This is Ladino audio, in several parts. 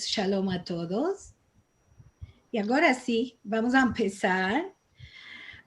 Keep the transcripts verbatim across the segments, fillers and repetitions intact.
shalom a todos. I agora si, vamos a empesar.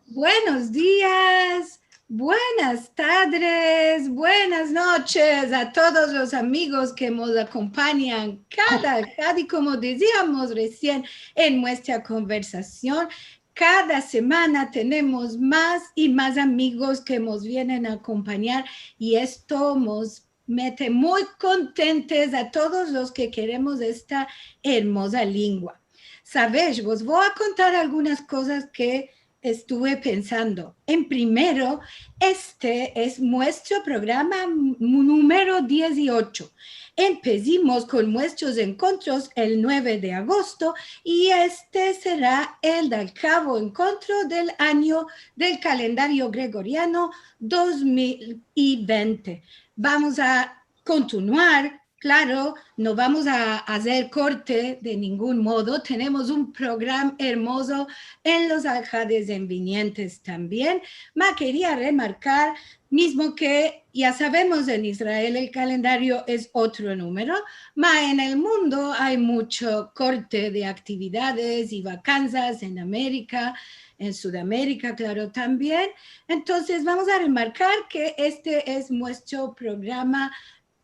Buenos dias, buenas tadres, buenas noches a todos los amigos ke mos akompanyan kada, kada, i komo deziamos resien en muestra konversasion, kada semana tenemos mas i mas amigos ke mos vienen a akompanyar, i esto mos mete muy kontentes a todos los ke keremos esta ermoza lingua. Savesh, vos vo a kontar algunas kozas ke estuve pensando. En primero, este es muestro programa m-, numero dieziocho. Empesimos kon muestros enkontros el nueve de agosto i este sera el dalkavo enkontro del anyo del kalendario gregoriano dos mil i vente. Vamos a kontinuar, klaro, no vamos a azer korte de ningun modo. Tenemos un programa ermozo en los alhades envinientes tambien. Ma keria remarkar, mizmo ke ya savemos en Israel el kalendario es otro numero, ma en el mundo ay mucho korte de aktividades i vakanzas en Amerika, en Sudamerika, klaro, tambien. Entonses, vamos a remarkar ke este es muestro programa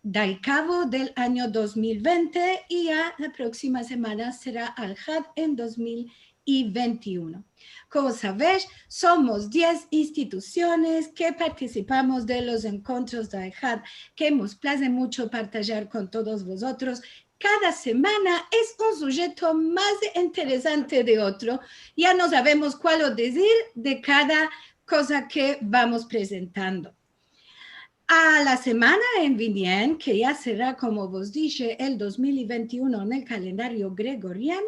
dalkavo del anyo dos mil vente i ya la proksima semana sera alhad en dos mil i vente i uno. Komo savesh, somos diez institusiones ke partisipamos de los enkontros de alhad, ke mos plaze mucho partajar kon todos vozotros. Kada semana es un sujeto mas interesante de otro. Ya no savemos kualo dezir de kada koza ke vamos prezentando. A la semana en vinien, ke ya sera, komo vos dishe, el dos mil i vente i uno en el kalendario gregoriano,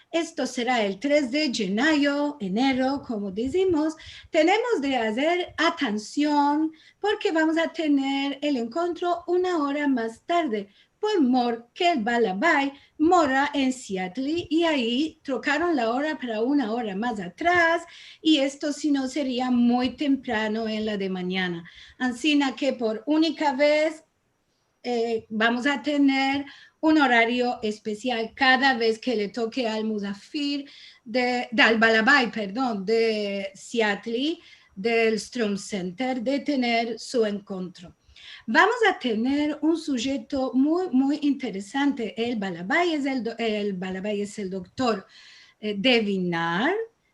esto sera el tres de yenayo, enero, komo dizimos, tenemos de azer atansion porke vamos a tener el enkontro una ora mas tarde, por mor ke el balabai mora en Seattle i ayi trokaron la ora para una ora mas atras, i esto si no seria muy temprano en la demanyana. Ansina ke por unika vez, eh, vamos a tener un orario espesial kada vez ke le toke al muzafir de, de, al balabai, pardon, de Seattle, del Strom Center, de tener su enkontro. Vamos a tener un sujeto muy, muy interesante. El balabai es el do-, el balabai es el doktor, eh, Devin Naar,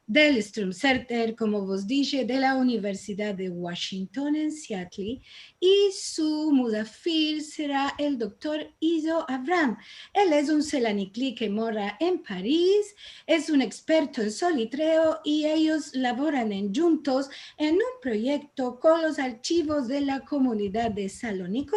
del Strom Center, komo vos dishe, de la Universidad de Washington en Seattle, i su muzafir sera el doktor Izo Avram. El es un selanikli ke mora en Paris, es un eksperto en solitreo i eyos lavoran en djuntos en un proyekto kon los archivos de la komunidad de Saloniko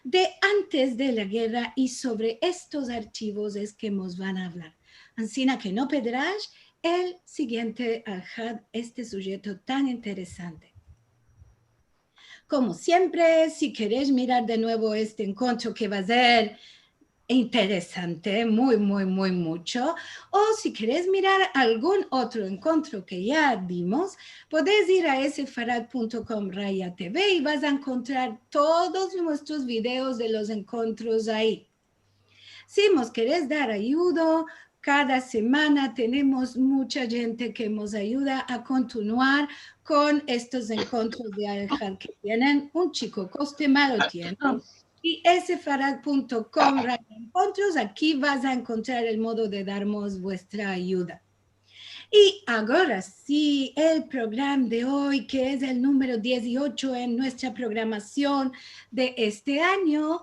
de antes de la gerra, i sovre estos archivos es ke mos van a avlar. Ansina ke no pedresh el sigiente alhad, este sujeto tan interesante. Komo siempre, si keresh mirar de nuevo este enkontro ke va a ser interesante, muy, muy, muy mucho, o si keresh mirar algun otro enkontro ke ya dimos, podesh ir a sefarad punto com raya T V i vas a enkontrar todos muestros videos de los enkontros ayi. Si mos keresh dar ayudo, kada semana tenemos mucha djente ke mos ayuda a kontinuar kon estos enkontros de alhad ke tienen un chiko koste, ma lo tienen. I sefarad punto com raya enkontros, aki vas a enkontrar el modo de darmos vuestra ayuda. I agora si, el programa de oy, ke es el numero dieziocho en muestra programasion de este anyo,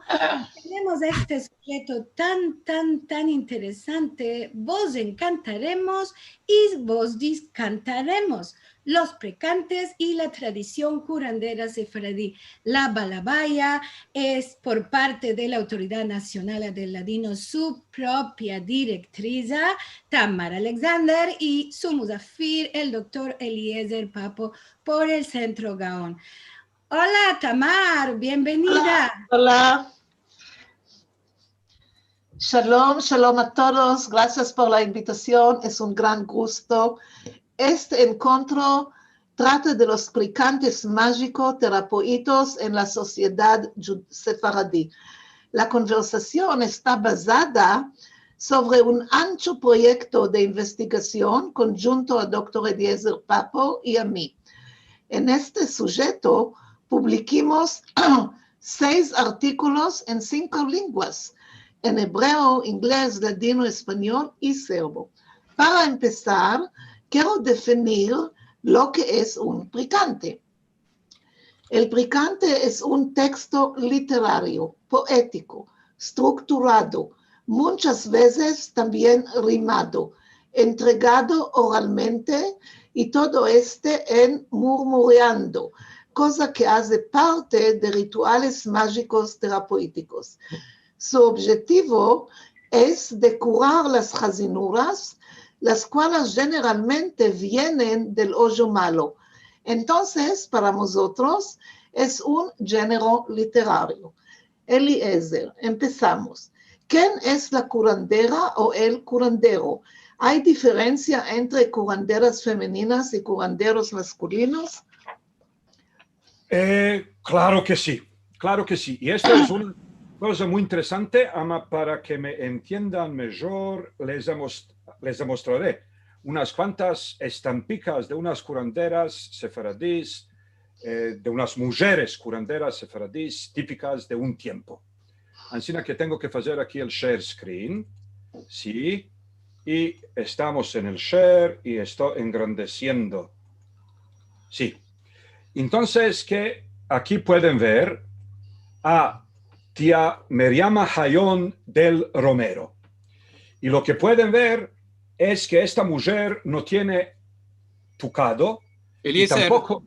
tenemos este sujeto tan, tan, tan interesante. Vos enkantaremos i vos diskantaremos los prekantes i la tradision kurandera sefaradi. La balabaya es por parte de la Autoridad Nacional del Ladino su propia direktriza, Tamar Alexander, i su muzafir, el doktor Eliezer Papo, por el Sentro Gaon. Ola, Tamar, bienvenida. Ola. Shalom, shalom a todos. Grasias por la invitasion. Es un gran gusto. Este enkontro trata de los prekantes majiko-terapoitos en la sosiedad dju-, sefaradi. La konversasion esta bazada sovre un ansho proyekto de investigasion konjunto a doktor Eliezer Papo i a mi. En este sujeto publikimos seis artikolos en sinko lenguas, en ebreo, inglez, ladino, espanyol i serbo. Para empesar, kero definir lo ke es un prikante. El prikante es un teksto literario, poetiko, strukturado, munchas vezes tambien rimado, entregado oralmente, i todo este en murmuriando, koza ke aze parte de rituales majikos terapoetikos. Su objetivo es de kurar las hazinuras, las kualas jeneralmente vienen del ojo malo. Entonses, para mozotros, es un djenero literario. Eliezer, empesamos. Ken es la kurandera o el kurandero? Ay diferensia entre kuranderas femeninas i kuranderos maskulinos? Eh, klaro ke si, klaro ke si. I esto es una koza muy interesante, ama para ke me entiendan mijor, les amos-, les amostrare unas kuantas estampikas de unas kuranderas sefaradis, eh, de unas mujeres kuranderas sefaradis tipikas de un tiempo. Ansina ke tengo ke fazer aki el share screen, si, i estamos en el share i esto engrandesiendo. Si. Entonses ke aki pueden ver a tia Meriama Hayon del Romero. I lo ke pueden ver es ke esta mujer no tiene tukado, i Eliezer, tampoko...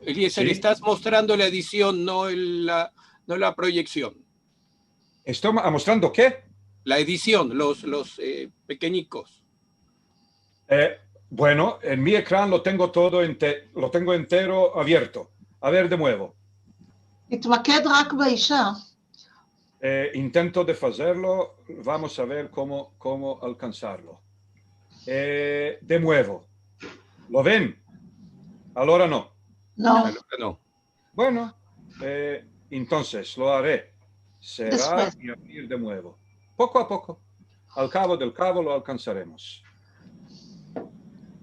Eliezer, Si. Estas mostrando la edision, no el, la, no la proyeksion. Esto amostrando ke? La edision, los, los eh, pekenyikos. Eh, bueno, en mi ekran lo tengo todo ente-, lo tengo entero avierto. A ver, de muevo. Itmaked rak baisha. Eh, intento de fazerlo, vamos a ver komo, komo alkansarlo. Eh, de muevo. Lo ven? Alora no. No. No. Bueno, eh, entonses lo are. Serar Despues. I abrir de muevo. Poko a poko. Al kavo del kavo lo alkansaremos.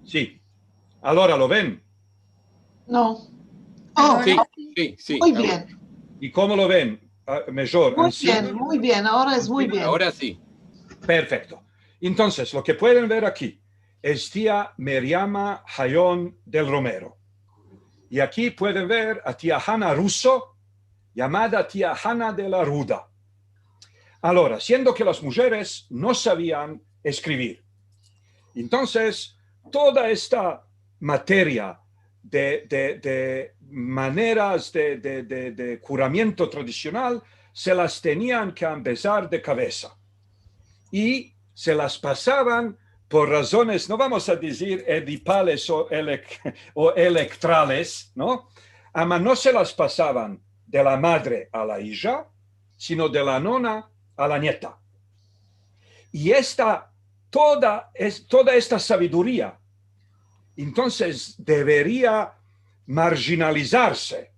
Si. Alora lo ven? No. Oh, Si, si, si. Muy bien. I komo lo ven? Ah, mijor. Muy Ansina. Bien, muy bien. Ahora es muy bien. Ahora si. Perfekto. Entonses, lo ke pueden ver aki es tia Meriama Hayon del Romero. I aki pueden ver a tia Hana Ruso, yamada tia Hana de la Ruda. Alora, siendo ke las mujeres no savian eskrivir, entonses toda esta materia de, de, de maneras de, de, de, de kuramiento tradisional se las tenian ke ambezar de kavesa. I se las pasavan por razones, no vamos a dizir edipales o elek-, o elektrales, no? Ama no se las pasavan de la madre a la ija, sino de la nona a la nieta. I esta, toda, es, toda esta saviduria, entonses, deveria marjinalizarse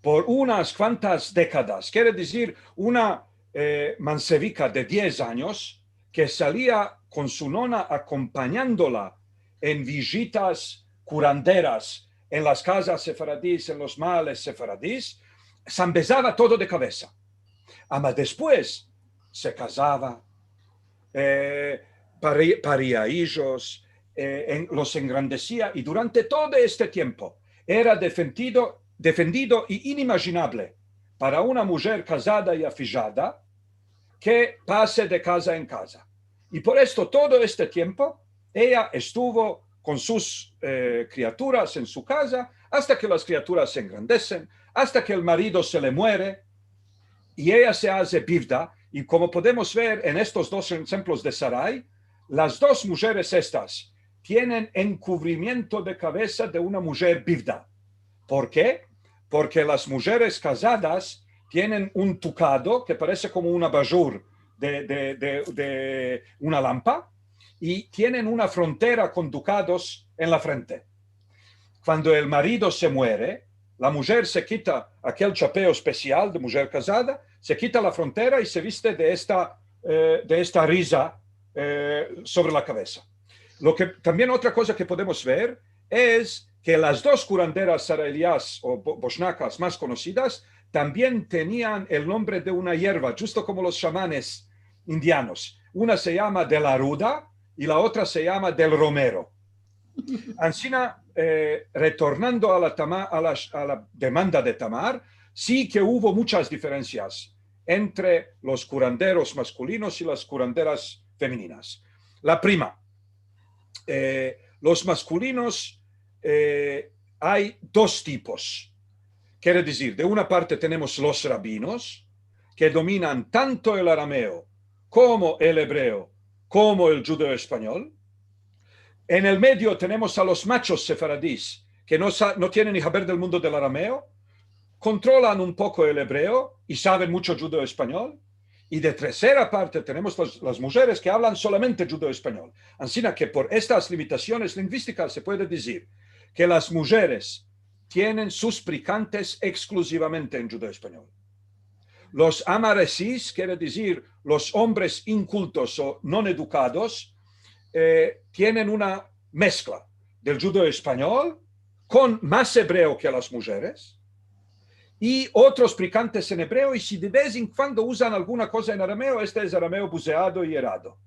por unas kuantas dekadas, kere dizir, una, eh, mansevika de diez anyos ke salia kon su nona akompanyandala en vijitas kuranderas en las kazas sefaradis, en los males sefaradis, se ambezava todo de kavesa. Ama despues se kazava, eh, pari-, paria ijos, eh, en-, los engrandesia, i durante todo este tiempo era defendido, defendido i inimajinable para una mujer kazada i afijada ke pase de kaza en kaza. I por esto todo este tiempo eya estuvo kon sus, eh, kriaturas en su kaza asta ke las kriaturas se engrandesen, asta ke el marido se le muere, i eya se aze bivda, i komo podemos ver en estos dos enshemplos de Sarai, las dos mujeres estas tienen enkuvrimiento de kavesa de una mujer bivda. Por ke? Porke las mujeres kazadas tienen un tukado ke parese komo un abajur de, de, de, de una lampa, i tienen una frontera kon dukados en la frente. Kuando el marido se muere, la mujer se kita akel chapeo espesial de mujer kazada, se kita la frontera i se viste de esta, eh, de esta eh, sovre la kavesa. Lo ke, tambien otra koza ke podemos ver es ke las dos kuranderas saraeliyas o bo-, boshnakas mas konosidas tambien tenian el nombre de una yerva, djusto komo los shamanes indianos. Una se yama de la ruda i la otra se yama del romero. Ansina, eh, retornando a la tama-, a la, a la demanda de Tamar, si ke uvo muchas diferensias entre los kuranderos maskulinos i las kuranderas femininas. La prima, eh, los maskulinos, eh, ay dos tipos. Kere dizir, de una parte tenemos los rabinos, ke dominan tanto el arameo komo el ebreo, komo el djudeo-espanyol. En el medio tenemos a los machos sefaradis, ke no sa-, no tienen ni haber del mundo del arameo, kontrolan un poko el ebreo i saven mucho djudeo-espanyol. I de tersera parte tenemos las, las mujeres ke avlan solamente djudeo-espanyol. Ansina ke por estas limitasiones linguistikas se puede dizir ke las mujeres tienen sus prikantes ekskluzivamente en djudeo-espanyol. Los amaresis, kere dizir los ombres inkultos o non edukados, eh, tienen una meskla del djudeo-espanyol kon mas ebreo ke las mujeres, i otros prikantes en ebreo, i si de vez en kuando uzan alguna koza en arameo, este es arameo buzeado i erado.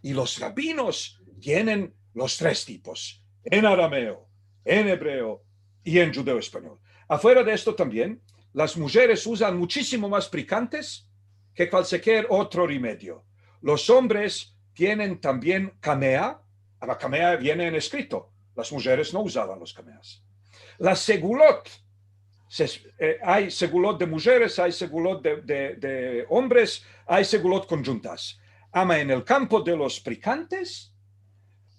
I los rabinos tienen los tres tipos, en arameo, en ebreo i en djudeo-espanyol. Afuera de esto tambien, las mujeres uzan muchisimo mas prikantes ke kualkier otro remedio. Los ombres tienen tambien kamea, ama kamea viene en eskrito. Las mujeres no uzavan los kameas. La segulot, se, eh, ay segulot de mujeres, ay segulot de, de, de ombres, ay segulot konjuntas. Ama en el kampo de los prikantes,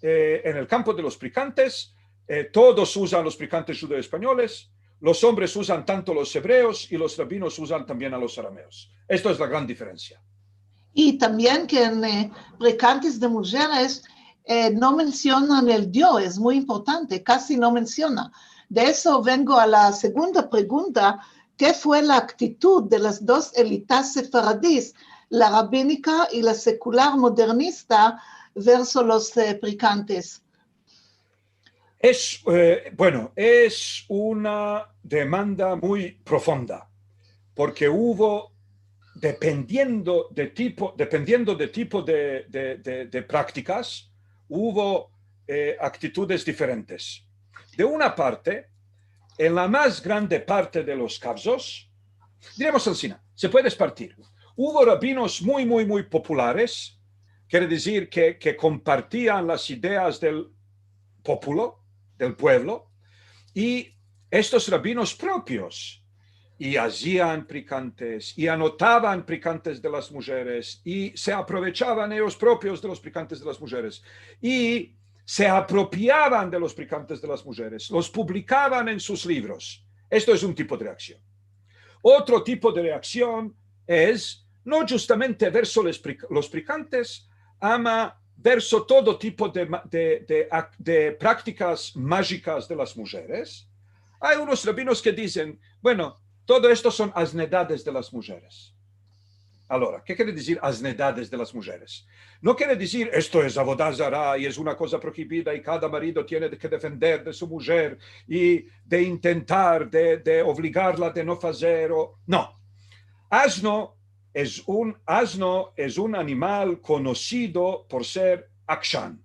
eh, en el kampo de los prikantes, eh, todos uzan los prikantes djudeo-espanyoles, los ombres uzan tanto los ebreos i los rabinos uzan tambien a los arameos. Esto es la gran diferensia. I tambien ke en, eh, prikantes de mujeres, eh, no mensionan el dio, es muy importante, kasi no mensiona. De esto vengo a la segunda pregunta, ke fue la aktitud de las dos elitas sefaradis, la rabinika i la sekular modernista, verso los, eh, prikantes? Es, eh, bueno, es una demanda muy profunda, porke uvo, dependiendo de tipo, dependiendo de tipo de, de, de, de praktikas, uvo, eh, aktitudes diferentes. De una parte, en la mas grande parte de los kavzos, diremos ansina, se puede espartir. Uvo rabinos muy, muy, muy populares, kere dizir ke, ke kompartian las ideas del populo, del puevlo, i estos rabinos propios, i azian prikantes, i anotavan prikantes de las mujeres, i se aprovechavan eyos propios de los prikantes de las mujeres, i se apropiavan de los prikantes de las mujeres, los publikavan en sus livros. Esto es un tipo de reaksion. Otro tipo de reaksion es no djustamente verso les pri-, los prikantes, ama verso todo tipo de ma-, de, de ak-, de praktikas majikas de las mujeres. Ay unos rabinos ke dizen, bueno, todo esto son aznedades de las mujeres. Agora, ke kere dizir aznedades de las mujeres? No kere dizir, esto es avoda zara i es una koza prohibida i kada marido tiene de, ke defender de su mujer i de intentar de, de ovligarla de no fazer o, no. Azno es un, azno es un animal konosido por ser akshan.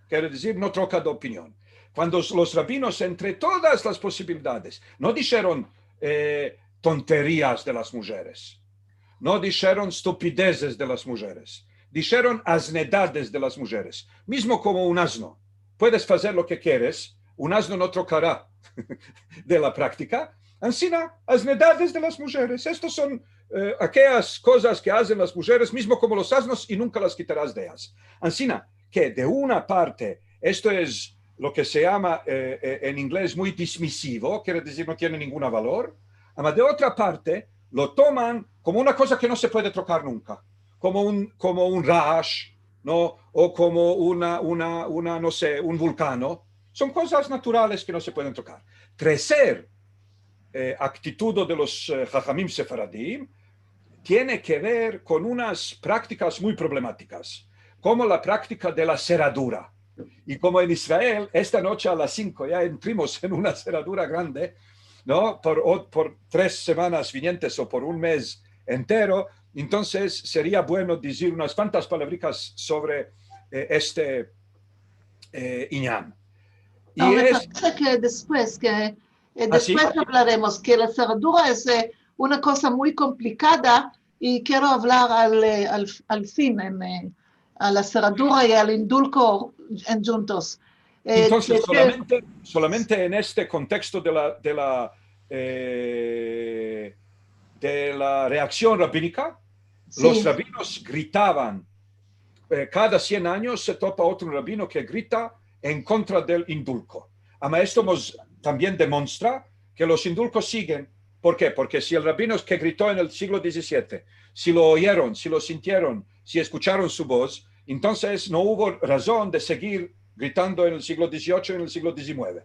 Kere dizir, no troka de opinion. Kuando los rabinos, entre todas las posibilidades, no disheron, eh, tonterias de las mujeres, no disheron estupidezes de las mujeres, disheron aznedades de las mujeres, mizmo komo un azno. Puedes fazer lo ke keres, un azno no trokara de la praktika. Ansina, aznedades de las mujeres. Estos son, eh, akeyas kozas ke azen las mujeres, mizmo komo los aznos, i nunka las kitaras de eyas. Ansina, ke de una parte, esto es lo ke se yama, eh, eh, en inglez muy dismisivo, kere dizir no tiene ninguna valor, ama de otra parte lo toman komo una koza ke no se puede trokar nunka, komo un, komo un rash, no? O komo una, una, una, no se, un vulkano. Son kozas naturales ke no se pueden trokar. Terser, eh, aktitudo de los, eh, hahamim sefaradim tiene ke ver kon unas praktikas muy problematikas. komo la praktika de la seradura. I komo en Israel, esta noche a las sinko ya entrimos en una seradura grande, no? Por, o, por tres semanas vinientes o por un mez entero, entonses seria bueno dizir unas kuantas palavrikas sovre, eh, este, eh, inyan. I... Agora, me parese ke despues ke, eh, despues avlaremos, ke la seradura es, eh, una koza muy komplikada i kero avlar al, eh, al, al fin en, eh, a la seradura i al indulko en djuntos. Eh, entonses, ke, ke solamente, solamente en este konteksto de la, de la, eh, de la reaksion rabinika, si, los rabinos gritavan, eh, kada sien anyos se topa otro rabino ke grita en kontra del indulko. Ama esto mos tambien demonstra ke los indulkos sigen. Por ke? Porke si el rabino ke grito en el siglo dizisiete, si lo oyeron, si lo sintieron, si eskucharon su boz, entonses no uvo razon de segir gritando en el siglo diziocho, en el siglo dizinueve.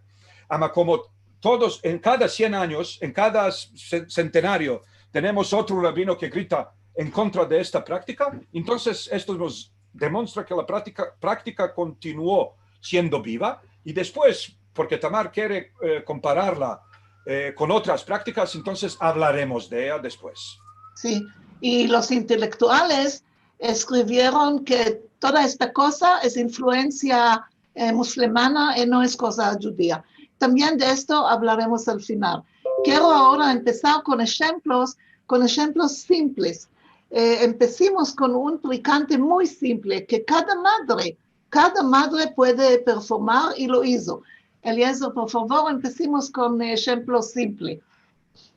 Ama komo todos, en kada sien anyos, en kada ce-, sentenario, tenemos otro rabino ke grita en kontra de esta praktika, entonses esto mos demonstra ke la praktika, praktika kontinuo siendo biva, i despues, porke Tamar kere, eh, kompararla, eh, kon otras praktikas, entonses avlaremos de eya despues. Si, i los intelektuales eskrivieron ke toda esta koza es influensia, eh, muslimana i no es koza djudia. Tambien de esto avlaremos al final. Kero agora empesar kon enshemplos, kon enshemplos simples. Eh, empesimos kon un prikante muy simple ke kada madre, kada madre puede performar i lo izo. Eliezer, por favor, empesimos kon enshemplo simple.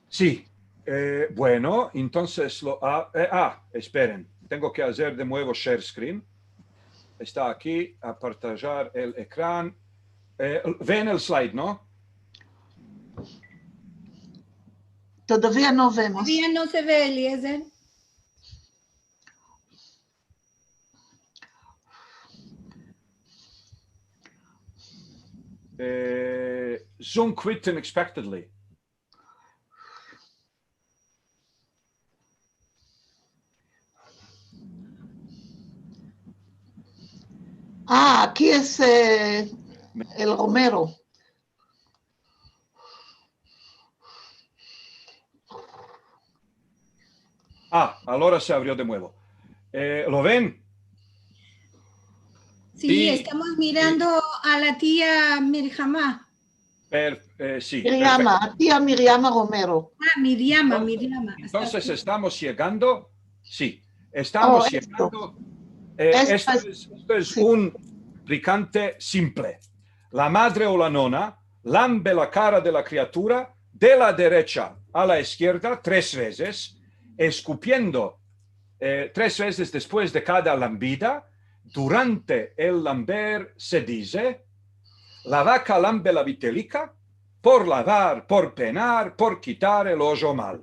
Si, eh, bueno, entonses lo, ah, eh, ah, esperen, tengo ke azer de muevo share screen. Esta aki, a partajar el ekran. Eh, ven el slide, no? Todavia no vemos. Todavia no se ve, Eliezer. Eh, Zoom quit unexpectedly. Ah, aki es, eh, el romero. Ah, agora se avrio de muevo. Eh, lo ven? Si, i estamos mirando a la tia Mirjama. Per-, eh, si, Miriama, perfekto. Tia Miriama Romero. Ah, Miriama, Miriama. Entonses, estamos yegando, si, estamos yegando, eh, esto es, esto es un prikante simple. La madre o la nona lambe la kara de la kriatura de la derecha a la iskierda tres vezes, eskupiendo, eh, tres vezes despues de kada lambida. Durante el lamber se dize: "La vaka lambe la vitelika por lavar, por penar, por kitar el ojo mal".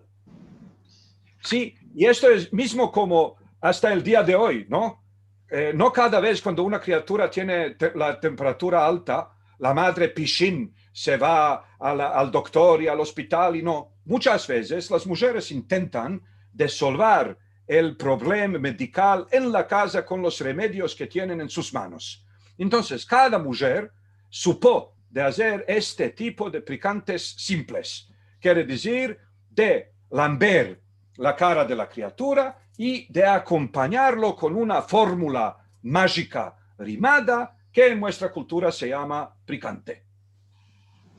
Si, i esto es mizmo komo asta el dia de oy, no? Eh, no kada vez kuando una kriatura tiene te-, la temperatura alta, la madre pishin se va a la, al doktor i al ospital, i no. Munchas vezes las mujeres intentan de solvar el problema medikal en la kaza kon los remedios ke tienen en sus manos. Entonses, kada mujer supo de azer este tipo de prikantes simples, kere dizir, de lamber la kara de la kriatura i de akompanyarlo kon una formula majika rimada ke en muestra kultura se yama prikante.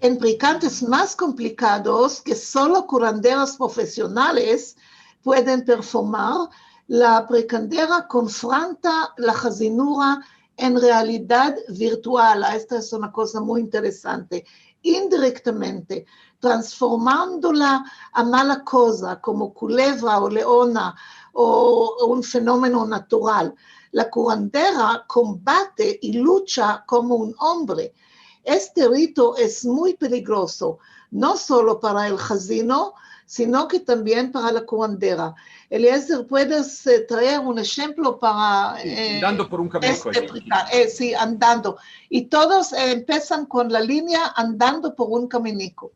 En prikantes mas komplikados ke solo kuranderas profesionales pueden performar, la prikandera konfronta la hazinura en realidad virtual. Esta es una koza muy interesante. Indirektamente, transformandola a mala koza, komo kulevra o leona, o un fenomeno natural. La kurandera kombate i lucha komo un ombre. Este rito es muy peligrozo, no solo para el hazino, sino ke tambien para la kurandera. Eliezer, puedes, eh, traer un enshemplo para, si, eh, andando por un kaminiko, este, eh, si, andando. I todos, eh, empesan kon la linea andando por un kaminiko.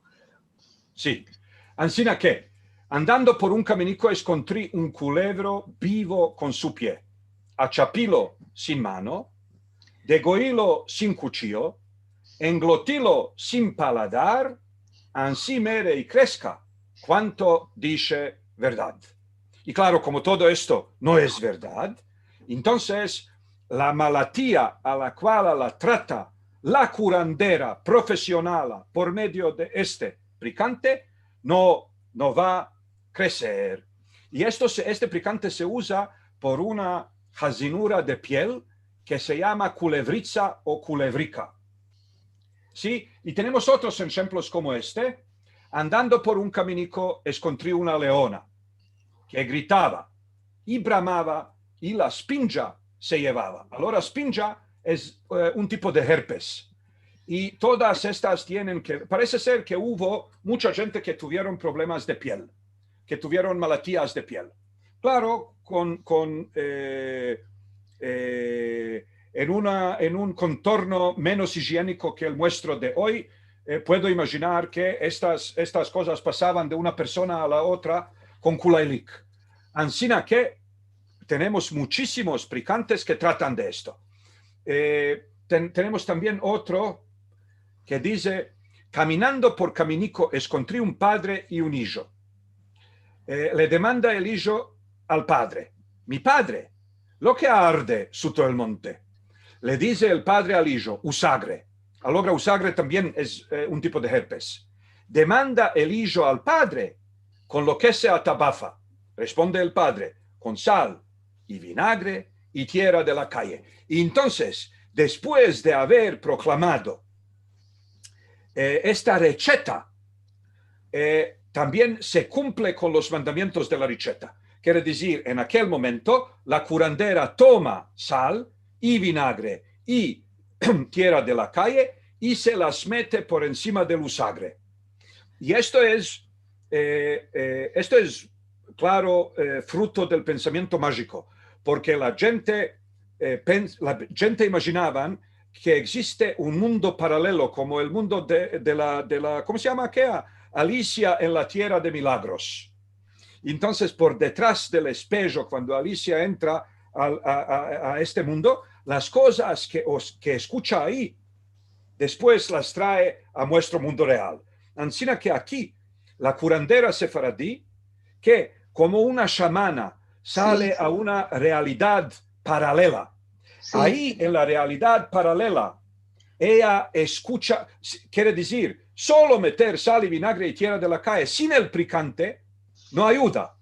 Si. Ansina ke, andando por un kaminiko, eskontri un kulevro bivo kon su pie. Achapilo sin mano, degoilo sin kuchiyo, englotilo sin paladar, ansi mere i kreska, kuanto dishe verdad. I klaro, komo todo esto no es verdad, entonses la malatia a la kuala la trata la kurandera profesionala por medio de este prikante no, no va kreser. I esto se, este prikante se uza por una hazinura de piel ke se yama kulevritsa o kulevrika. Si? I tenemos otros enshemplos komo este. Andando por un kaminiko, eskontri una leona ke gritava i bramava i la spinja se yevava. Alora, spinja es, eh, un tipo de herpes. I todas estas tienen ke, parese ser ke uvo mucha djente ke tuvieron problemas de piel, ke tuvieron malatias de piel. Klaro, kon, kon, eh, eh, en una, en un kontorno menos ijieniko ke el muestro de oy, eh, puedo imajinar ke estas, estas kozas pasavan de una persona a la otra kon kulaylik. Ansina ke tenemos muchisimos prikantes ke tratan de esto. Eh, ten-, tenemos tambien otro ke dize, kaminando por kaminiko, eskontri un padre i un ijo. Eh, le demanda el ijo al padre: "Mi padre, lo ke arde suto el monte?" Le dize el padre al ijo: "Usagre." Alora, usagre tambien es, eh, un tipo de herpes. Demanda el ijo al padre: "Kon lo ke se atabafa?" Responde el padre: "Kon sal i vinagre i tiera de la kaye." I entonses, despues de aver proklamado, eh, esta recheta, eh, tambien se kumple kon los mandamientos de la recheta. Kere dizir, en akel momento, la kurandera toma sal i vinagre i tiera de la kaye i se las mete por ensima del usagre. I esto es, eh, eh, esto es, klaro, eh, fruto del pensamiento majiko, porke la djente, eh, pens-, la djente imajinavan ke egziste un mundo paralelo, komo el mundo de, de la, de la, komo se yama akea? Alisia en la tiera de milagros. Entonses, por detras del espejo, kuando Alisia entra al, a, a, a este mundo, las kozas ke os-, ke eskucha ayi, despues las trae a muestro mundo real. Ansina ke aki, la kurandera sefaradi, ke komo una shamana sale a una realidad paralela. Si. Ayi, en la realidad paralela, eya eskucha, s-, kere dizir, solo meter sal i vinagre i tiera de la kaye sin el prikante no ayuda,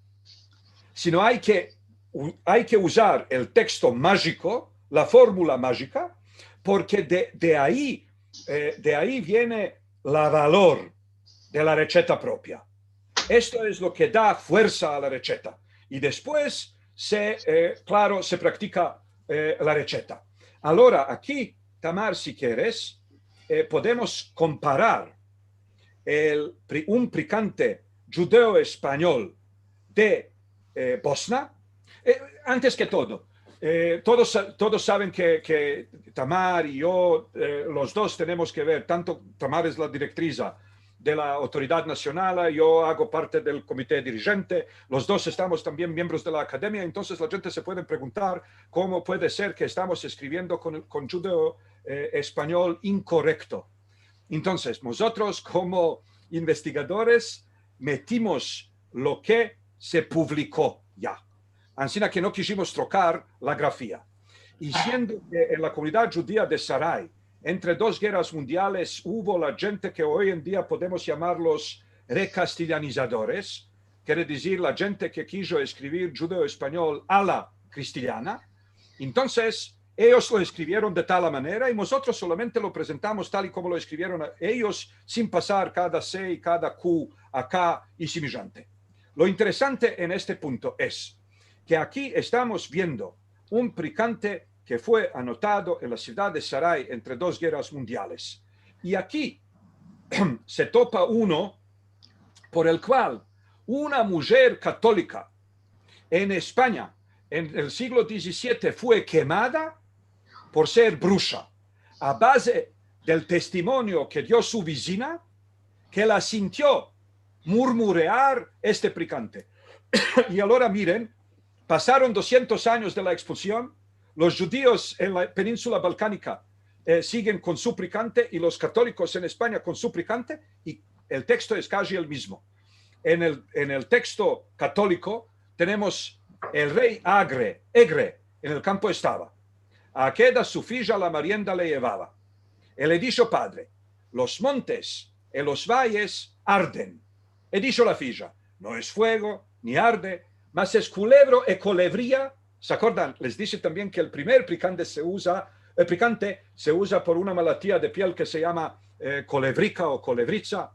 sino ay ke u-, ay ke uzar el teksto majiko, la formula majika, porke de, de ayi, eh, de ayi viene la valor de la recheta propia. Esto es lo ke da fuersa a la recheta. I despues se, eh, klaro, se praktika, eh, la recheta. Alora, aki, Tamar, si keres, eh, podemos komparar el pri-, un prikante djudeo-espanyol de, eh, Bosna. Eh, antes ke todo, eh, todos sa-, todos saven ke, ke Tamar i yo, eh, los dos tenemos ke ver, tanto Tamar es la direktriza de la Autoridad Nasionala, yo ago parte del komite dirijente, los dos estamos tambien miembros de la akademia, entonses la djente se pueden preguntar komo puede ser ke estamos eskriviendo kon, kon djudeo, eh, espanyol inkorekto. Entonses, mozotros komo investigadores metimos lo ke se publiko ya. Ansina ke no kijimos trokar la grafia. I siendo ke en la komunidad djudia de Saray, entre dos gerras mundiales, uvo la djente ke oy en dia podemos yamarlos rekastilyanizadores, kere dizir la djente ke kijo eskrivir djudeo-espanyol a la kristilyana, entonses, eyos lo eskrivieron de tal manera i mozotros solamente lo prezentamos tal i komo lo eskrivieron a-, eyos, sin pasar kada se i kada ku aka i simijante. Lo interesante en este punto es ke aki estamos viendo un prikante ke fue anotado en la sivdad de Saray entre dos gerras mundiales. I aki se topa uno por el kual una mujer katolika en Espanya, en el siglo dizisiete, fue kemada por ser brusha, a baze del testimonio ke dio su vizina, ke la sintio murmurear este prikante. I alora miren, pasaron dosientos anyos de la ekspulsion, los djudios en la peninsula balkanika, eh, sigen kon su prikante i los katolikos en Espanya kon su prikante, i el teksto es kaji el mizmo. En el, en el teksto katoliko tenemos el rey Agre, Egre, en el kampo estava. A keda su fija la marienda le yevava. E le disho: Padre, los montes e los vayes arden. E disho la fija: No es fuego, ni arde, mas es kulevro e kolevria. Se akordan? Les dishe tambien ke el primer prikante se uza, el prikante se uza por una malatia de piel ke se yama, eh, kolevrika o kolevritsa.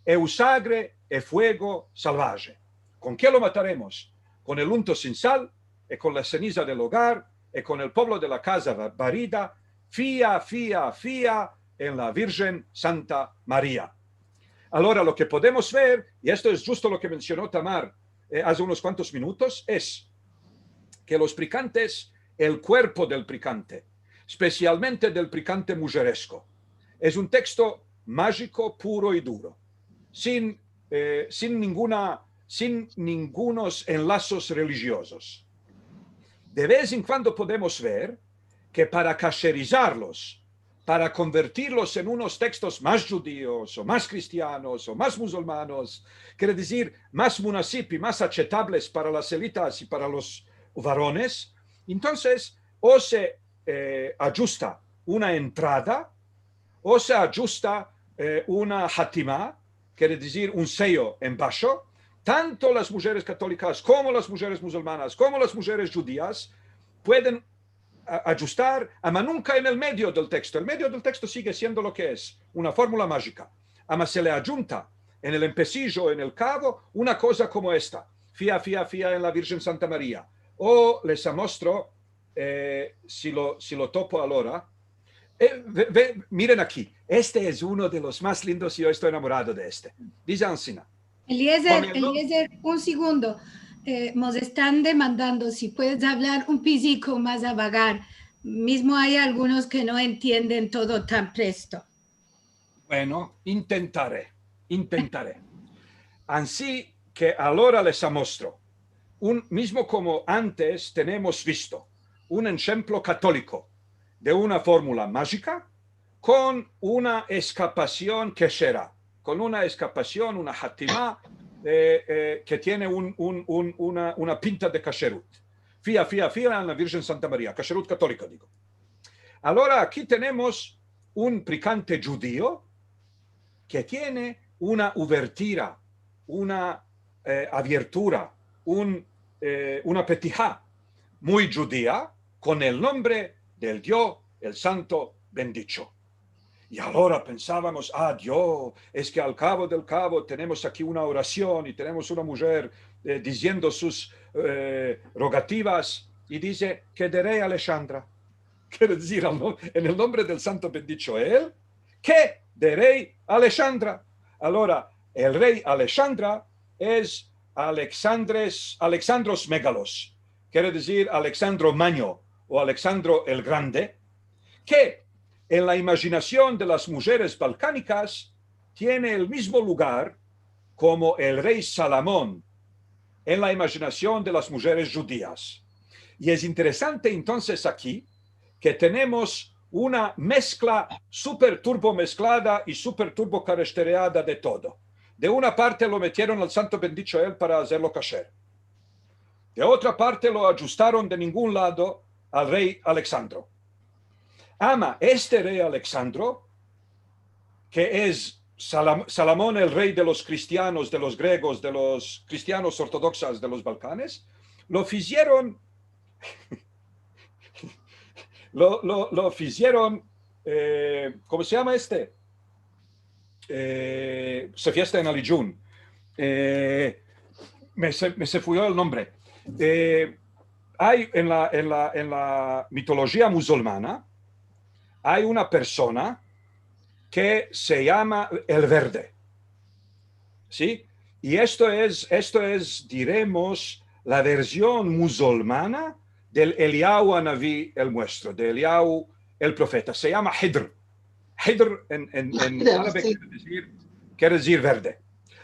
E usagre e fuego salvaje. Kon ke lo mataremos? Kon el unto sin sal, e kon la seniza del ogar, e kon el povlo de la kaza va-, varida, fia, fia, fia en la Virgen Santa Maria. Agora, lo ke podemos ver, i esto es djusto lo ke mensiono Tamar, eh, aze unos kuantos minutos, es ke los prikantes, el kuerpo del prikante, spesialmente del prikante mujeresko, es un teksto majiko, puro i duro, sin, eh, sin ninguna, sin ningunos enlasos relijiozos. De vez en kuando podemos ver ke para kasherizarlos, para konvertirlos en unos tekstos mas djudios, o mas kristianos, o mas muzulmanos, kere dizir, mas munasip i mas achetables para las elitas i para los varones, entonses, o se, eh, adjusta una entrada, o se adjusta, eh, una hatima, kere dizir, un seyo en basho, tanto las mujeres katolikas komo las mujeres muzulmanas, komo las mujeres djudias, pueden a-, adjustar, ama nunka en el medio del teksto. El medio del teksto sige siendo lo ke es, una formula majika. Ama se le adjunta en el empesijo, en el kavo, una koza komo esta: fia, fia, fia en la Virgen Santa Maria. O les amostro, eh, si lo, si lo topo agora. Eh, ve, ve, miren aki. Este es uno de los mas lindos i yo esto enamorado de este. Dize ansina. Eliezer, Eliezer, un segundo. Eh, mos estan demandando si puedes avlar un piziko mas avagar. Mizmo ay algunos ke no entienden todo tan presto. Bueno, intentare, intentare. Ansi ke agora les amostro. Un, mizmo komo antes tenemos visto un enshemplo katoliko de una formula majika, kon una eskapasion keshera, kon una eskapasion, una hatima, eh, eh, ke tiene un, un, un, una, una pinta de kasherut. Fia, fia, fia en la Virgen Santa Maria, kasherut katolika, digo. Agora, aki tenemos un prikante djudio ke tiene una uvertira, una, eh, aviertura, un, eh, una petija muy djudia, kon el nombre del Dio, el Santo Bendicho. I agora pensavamos: "Ah, Dio, es ke al kavo del kavo tenemos aki una orasion i tenemos una mujer, eh, diziendo sus, eh, rogativas", i dize: "Ke derei Aleshandra". Kere dizir, al no-, en el nombre del Santo Bendicho el, ke derei Aleshandra. Agora, el rey Aleshandra es Alexandres, Alexandros Megalos, kere dizir Alexandro Magno o Alexandro el Grande, ke en la imajinasion de las mujeres balkanikas tiene el mizmo lugar komo el rey Salomon en la imajinasion de las mujeres djudias. I es interesante entonses aki ke tenemos una meskla super turbo mesklada i super turbo karashteriada de todo. De una parte lo metieron al Santo Bendicho el para azerlo kasher. De otra parte lo adjustaron de ningun lado al rey Alexandro. Ama este rey Alexandro, ke es Salam-, Salomon, el rey de los kristianos, de los gregos, de los kristianos ortodoksas de los Balkanes, lo fizieron, lo, lo, lo fizieron, eh, komo se yama este? Eh, se fiesta en Alijun. Eh, me se, me se fuyo el nombre. Eh, ay en la, en la, en la mitolojia muzulmana, ay una persona ke se yama el Verde. Si? I esto es, esto es, diremos, la verzion muzulmana del Eliyahu Anavi el muestro, de Eliyahu el profeta. Se yama Hidr. Hidr en, en, en arabe kere dizir, kere dizir verde.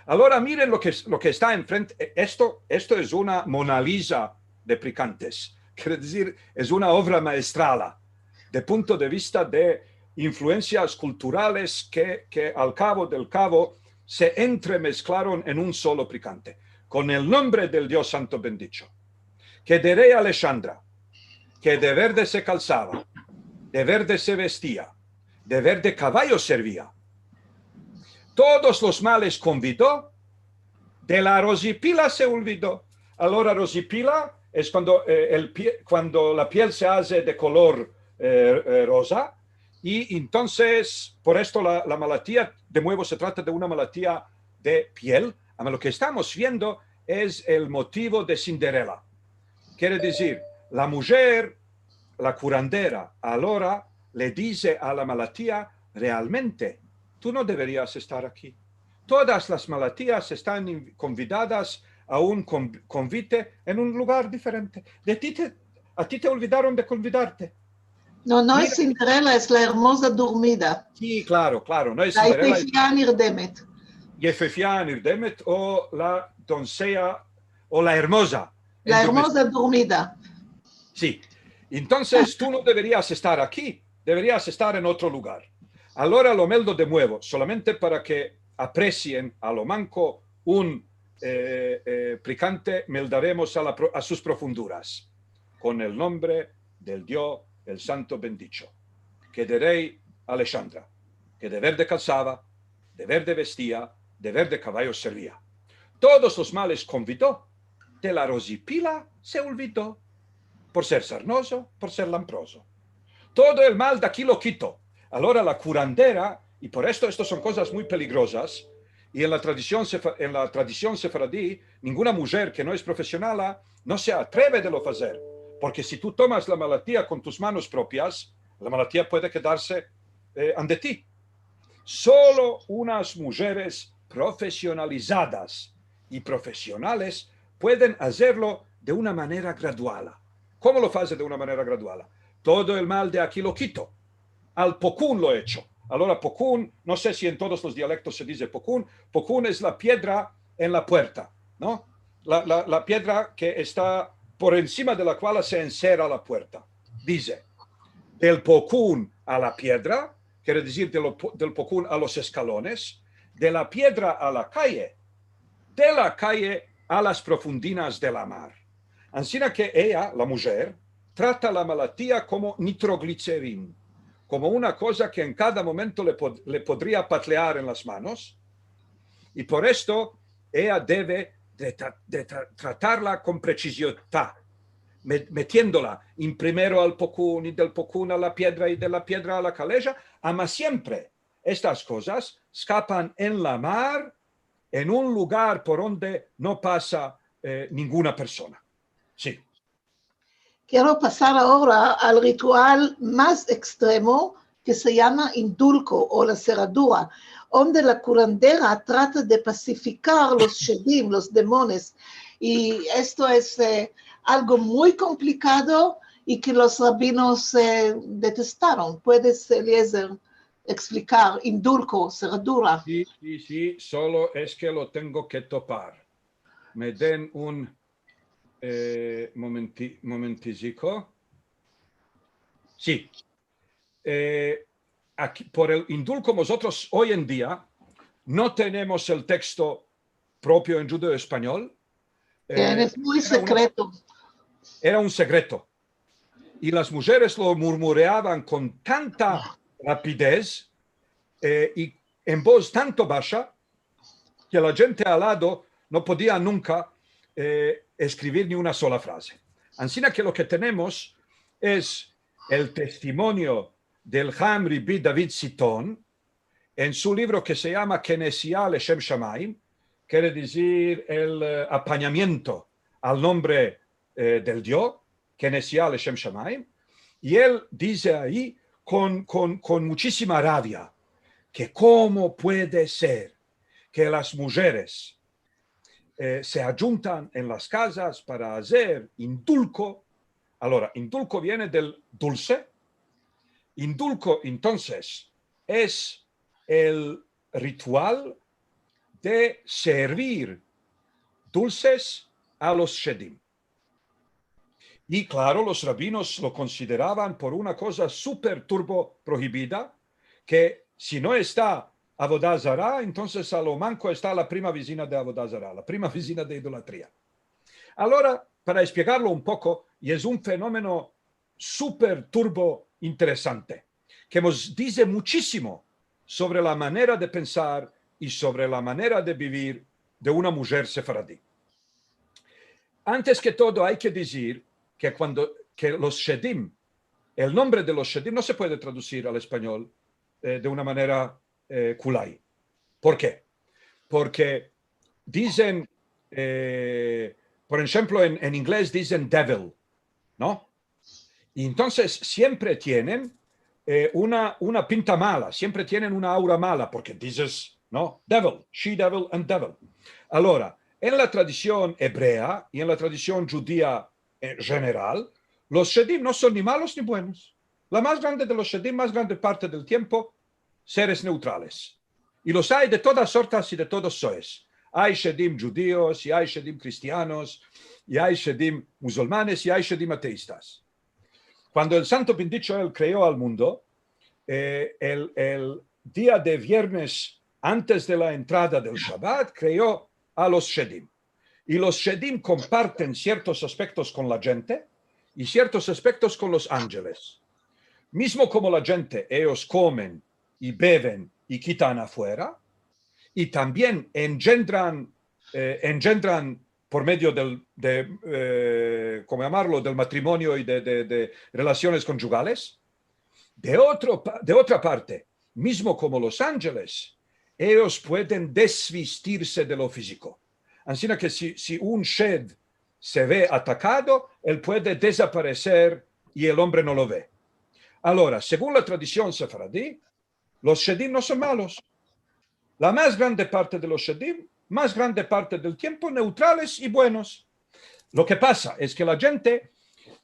Agora miren lo ke, lo ke esta enfrente. E-, esto, esto es una Mona Lisa de prikantes. Kere dizir, es una ovra maestrala de punto de vista de influensias kulturales ke, ke al kavo del kavo se entremesklaron en un solo prikante, kon el nombre del Dio santo bendicho, ke de rey Aleshandra, ke de verde se kalsava, de verde se vestia, de verde kavayo servia. Todos los males konvido, de la rozipila se olvido. Alora rozipila es kuando, eh, el pie-, kuando la piel se aze de kolor, eh, eh, roza, i entonses, por esto la, la malatia, de muevo se trata de una malatia de piel, ama lo ke estamos viendo es el motivo de Cinderela. Kere dizir, la mujer, la kurandera, alora le dize a la malatia: "Realmente, tu no deverias estar aki. Todas las malatias estan in-, konvidadas a un kon-, konvite en un lugar diferente. De ti te, a ti te olvidaron de konvidarte." No, no es Cinderela, es la ermoza durmida. Si, klaro, klaro, no es Cinderela. La yefefia nirdemet. Yefefia nirdemet o la donseya o la ermoza. La ermoza durmida. Si. Entonses, tu no deverias estar aki, deverias estar en otro lugar. Alora lo meldo de muevo, solamente para ke apresien a lo manko un, eh, eh, prikante, meldaremos a la pro-, a sus profunduras. Kon el nombre del Dio, el santo bendicho, ke de rey Aleshandra, ke de verde kalsava, de verde vestia, de verde kavayo servia. Todos los males konvido, de la rozipila se olvido, por ser sarnozo, por ser lamprozo. Todo el mal de aki lo kito. Alora la kurandera, i por esto, estos son kozas muy peligrozas, i en la tradision sefa-, en la tradision sefaradi, ninguna mujer ke no es profesionala no se atreve de lo fazer, porke si tu tomas la malatia kon tus manos propias, la malatia puede kedarse, eh, ande ti. Solo unas mujeres profesionalizadas i profesionales pueden azerlo de una manera graduala. Komo lo faze de una manera graduala? Todo el mal de aki lo kito. Al pokun lo echo. Alora, pokun, no se si en todos los dialektos se dize pokun, pokun es la piedra en la puerta, no? La, la, la piedra ke esta por ensima de la kual se ensera la puerta. Dize, del pokun a la piedra, kere dizir de lo po-, del pokun a los eskalones, de la piedra a la kaye, de la kaye a las profundinas de la mar. Ansina ke eya, la mujer, trata la malatia komo nitrogliserin, komo una koza ke en kada momento le pod-, le podria patlear en las manos, i por esto eya deve de tra-, de tra-, tratarla kon presizion, me-, metiendola en primero al pokun, i del pokun a la piedra, i de la piedra a la kaleja, ama siempre estas kozas eskapan en la mar, en un lugar por onde no pasa, eh, ninguna persona. Si. Kero pasar agora al ritual mas ekstremo ke se yama indulko o la serradura, onde la kurandera trata de pasifikar los shedim, los demones. I esto es, eh, algo muy komplikado i ke los rabinos, eh, detestaron. Puedes, Eliezer, eksplikar indulko, serradura? Si, si, si, solo es ke lo tengo ke topar. Me den un, eh, momenti-, momentiziko. Si. Eh, aki, por el indulko, mozotros oy en dia no tenemos el teksto propio en djudeo-espanyol. Eh, es muy sekreto. Era un sekreto. I las mujeres lo murmureavan kon tanta rapidez, eh, i en boz tanto basha, ke la djente al lado no podia nunka, eh, eskrivir ni una sola fraze. Ansina ke lo ke tenemos es el testimonio del Ham Rabi David Siton, en su livro ke se yama Kenesiya Leshem Shamayim, kere dizir el, eh, apanyamiento al nombre, eh, del Dio, Kenesiya Leshem Shamayim, i el dize ayi kon, kon, kon muchisima ravia ke komo puede ser ke las mujeres, eh, se adjuntan en las kazas para azer indulko. Alora, indulko viene del dulse. Indulko, entonses, es el ritual de servir dulses a los shedim. I klaro, los rabinos lo konsideravan por una koza super turbo prohibida, ke si no esta avoda zara, entonses a lo manko esta la prima vizina de avoda zara, la prima vizina de idolatria. Alora, para espiegarlo un poko, i es un fenomeno super turbo interesante, ke mos dize muchisimo sovre la manera de pensar i sovre la manera de bivir de una mujer sefaradi. Antes ke todo, ay ke dizir ke kuando, ke los shedim, el nombre de los shedim no se puede tradusir al espanyol, eh, de una manera, eh, kulay. Por ke? Porke dizen, eh, por enshemplo, en, en inglez dizen devil, no? I entonses siempre tienen, eh, una, una pinta mala, siempre tienen una aura mala, porke dizes, no? Devil, she devil and devil. Alora, en la tradision ebrea i en la tradision djudia en jeneral, los shedim no son ni malos ni buenos. La mas grande de los shedim, mas grande parte del tiempo, seres neutrales. I los ay de todas sortas i de todos soes. Ay shedim djudios, i ay shedim kristianos, i ay shedim musulmanes, i ay shedim ateistas. Kuando el Santo Bendicho el kreo al mundo, eh, el, el dia de viernes antes de la entrada del Shabat, kreo a los shedim. I los shedim komparten siertos aspektos kon la djente i siertos aspektos kon los anjeles. Mizmo komo la djente, eyos komen i beven i kitan afuera, i tambien enjendran, eh, enjendran por medio del, de, eh, komo yamarlo, del matrimonio i de, de, de relasiones konjugales. De otro pa-, de otra parte, mizmo komo los anjeles, eyos pueden desvistirse de lo fiziko. Ansina ke si, si un shed se ve atakado, el puede dezapareser i el ombre no lo ve. Alora, segun la tradision sefaradi, los shedim no son malos. La mas grande parte de los shedim, mas grande parte del tiempo, neutrales i buenos. Lo ke pasa es ke la djente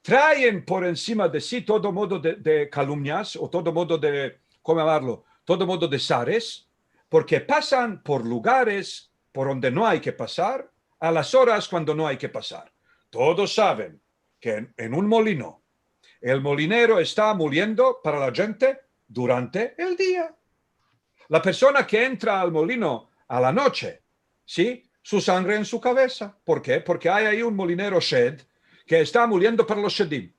traen por ensima de si todo modo de, de kalumnias o todo modo de, komo yamarlo, todo modo de zares, porke pasan por lugares por onde no ay ke pasar, a las oras kuando no ay ke pasar. Todos saven ke en, en un molino, el molinero esta moliendo para la djente durante el dia. La persona ke entra al molino a la noche, si, su sangre en su kavesa. Por ke? Porke ay ayi un molinero shed ke esta moliendo para los shedim.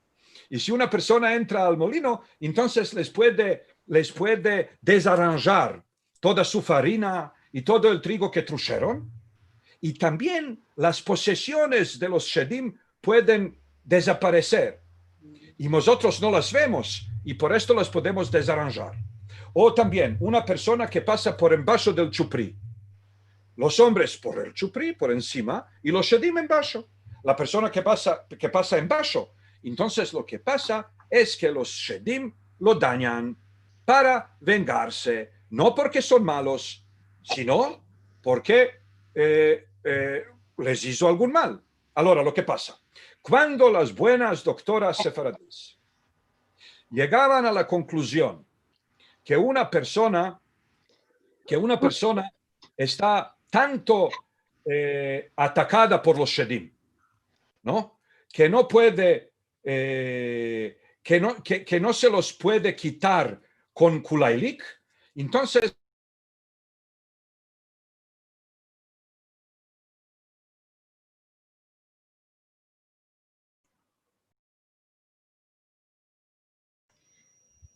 I si una persona entra al molino, entonses les puede, les puede dezaranjar toda su farina i todo el trigo ke trusheron. I tambien las posesiones de los shedim pueden dezapareser. I mozotros no las vemos, i por esto las podemos dezaranjar. O tambien, una persona ke pasa por embasho del chupri. Los ombres por el chupri, por ensima, i los shedim embasho. La persona ke pasa, ke pasa embasho. Entonses, lo ke pasa es ke los shedim lo danyan para vengarse, no porke son malos, sino porke, eh, eh, les izo algun mal. Alora, lo ke pasa, kuando las buenas doktoras sefaradis yegavan a la konkluzion ke una persona, ke una persona esta tanto, eh, atakada por los shedim, no? Ke no puede, eh, ke no, ke, ke no se los puede kitar kon kulaylik, entonses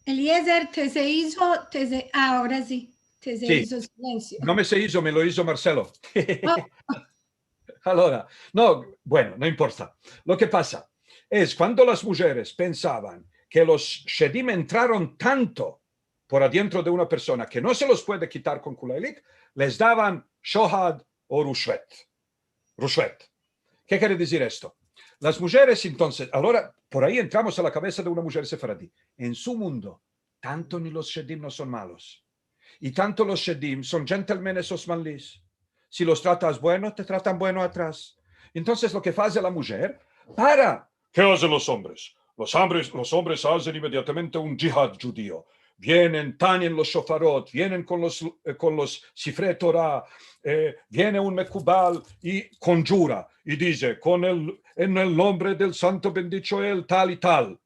Eliezer, te se izo, te se, agora si, te se izo silensio. No me se izo, me lo izo Marcelo. O. Alora, no, bueno, no importa. Lo ke pasa es, kuando las mujeres pensavan ke los shedim entraron tanto por adientro de una persona ke no se los puede kitar kon kulaylik, les davan shohad o rushvet. Rushvet. Ke kere dizir esto? Las mujeres, entonses, alora, por ayi entramos a la kavesa de una mujer sefaradi. En su mundo, tanto ni los shedim no son malos. I tanto los shedim son djentelmenes osmanlis. Si los tratas bueno, te tratan bueno atras. Entonses, lo ke faze la mujer, para. Ke azen los ombres? Los ombres, los ombres azen inmediatamente un djihad djudio. vienen, tanyen los shofarot, vienen kon los, eh, kon los sifrei Tora, eh, viene un mekubal i konjura, i dize, kon el, en el nombre del santo bendicho el, tal i tal,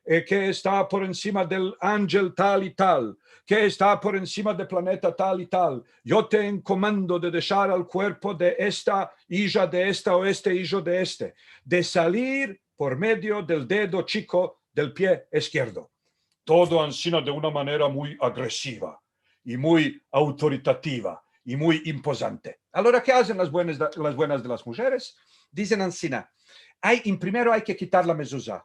eh, ke esta por ensima del anjel tal i tal, ke esta por ensima de planeta tal i tal, yo te enkomando de deshar al kuerpo de esta ija de esta o este ijo de este, de salir por medio del dedo chiko del pie eskierdo. Todo ansina de una manera muy agresiva i muy autoritativa i muy impozante. Alora, ke azen las buenas de, las buenas de las mujeres? Dizen ansina, ay, en primero ay ke kitar la mezuza.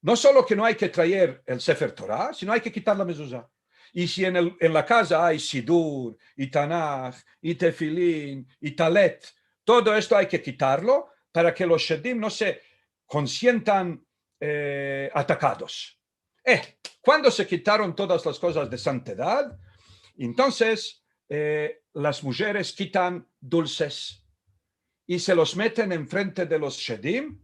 No solo ke no ay ke traer el Sefer Tora, sino ay ke kitar la mezuza. I si en el, en la kaza ay sidur, i tanaj, i tefilin, i talet, todo esto ay ke kitarlo para ke los shedim no se konsientan, eh, atakados. Eh, kuando se kitaron todas las kozas de santedad, entonses, eh, las mujeres kitan dulses i se los meten enfrente de los shedim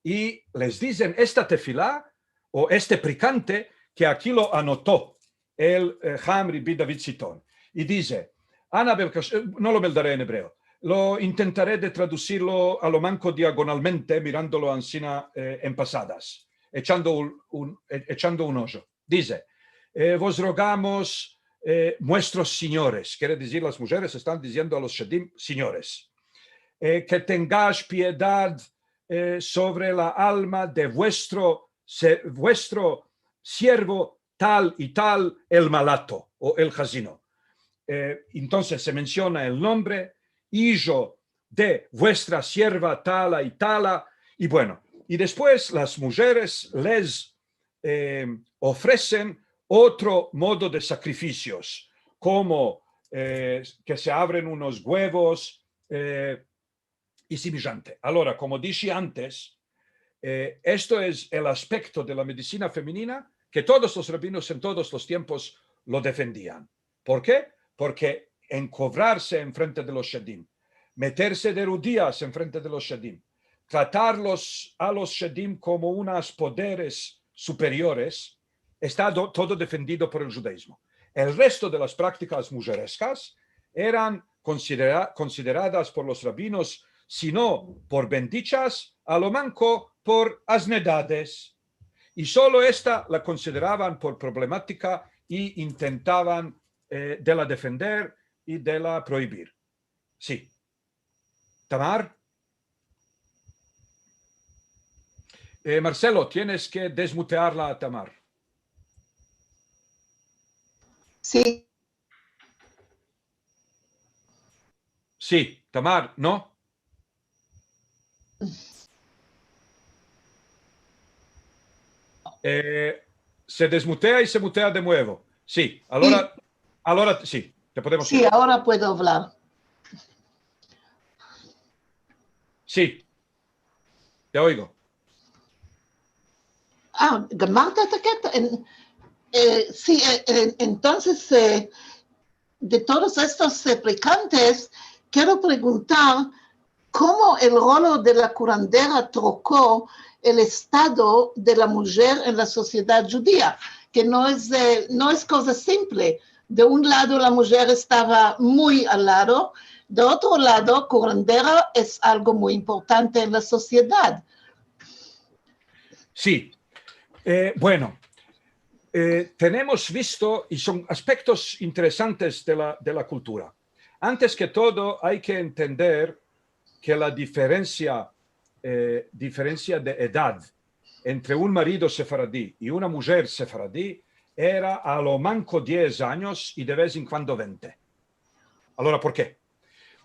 i les dizen esta tefila o este prikante ke aki lo anoto el, eh, Hamri bi David Siton. I dize, Anabel Kash-, eh, no lo meldare en ebreo, lo intentare de tradusirlo a lo manko diagonalmente, mirandolo ansina, eh, en pasadas, echando un, un, e-, echando un ojo. Dize, eh, vos rogamos, eh, muestros sinyores, kere dizir las mujeres estan diziendo a los shedim sinyores, eh, ke tengash piedad, eh, sovre la alma de vuestro se-, vuestro siervo tal i tal, el malato o el hazino. Eh, entonses se mensiona el nombre, ijo de vuestra sierva tala i tala, i bueno, i despues las mujeres les, eh, ofresen otro modo de sakrifisios, komo, eh, ke se avren unos guevos, eh, i simijante. Alora, komo dishi antes, eh, esto es el aspekto de la medisina femenina ke todos los rabinos en todos los tiempos lo defendian. Por ke? Porke enkovrarse enfrente de los shedim, meterse de rudias enfrente de los shedim, tratarlos a los shedim komo unas poderes superiores, esta do-, todo defendido por el djudaizmo. El resto de las praktikas mujereskas eran konsidera-, konsideradas por los rabinos, si no por bendichas, a lo manko por aznedades. I solo esta la konsideravan por problematika i intentavan, eh, de la defender i de la proibir. Si. Tamar? Eh, Marcelo, tienes ke desmutearla a Tamar. Si. Si, Tamar, no? Eh, se desmutea i se mutea de muevo. Si, alora, si. Alora, si, te podemos oir. Si, agora puedo avlar. Si, te oigo. Ah, gamarte ata keta. En, eh, si, eh, en, entonses, eh, de todos estos, eh, prikantes, kero preguntar komo el rolo de la kurandera troko el estado de la mujer en la sosiedad djudia, ke no es, eh, no es koza simple. De un lado, la mujer estava muy al lado, de otro lado, kurandera es algo muy importante en la sosiedad. Si. Eh, bueno, eh, tenemos visto, i son aspektos interesantes de la, de la kultura. Antes ke todo, ay ke entender ke la diferensia, eh, diferensia de edad entre un marido sefaradi i una mujer sefaradi era a lo manko diez anyos i de vez en kuando vente. Alora, por ke?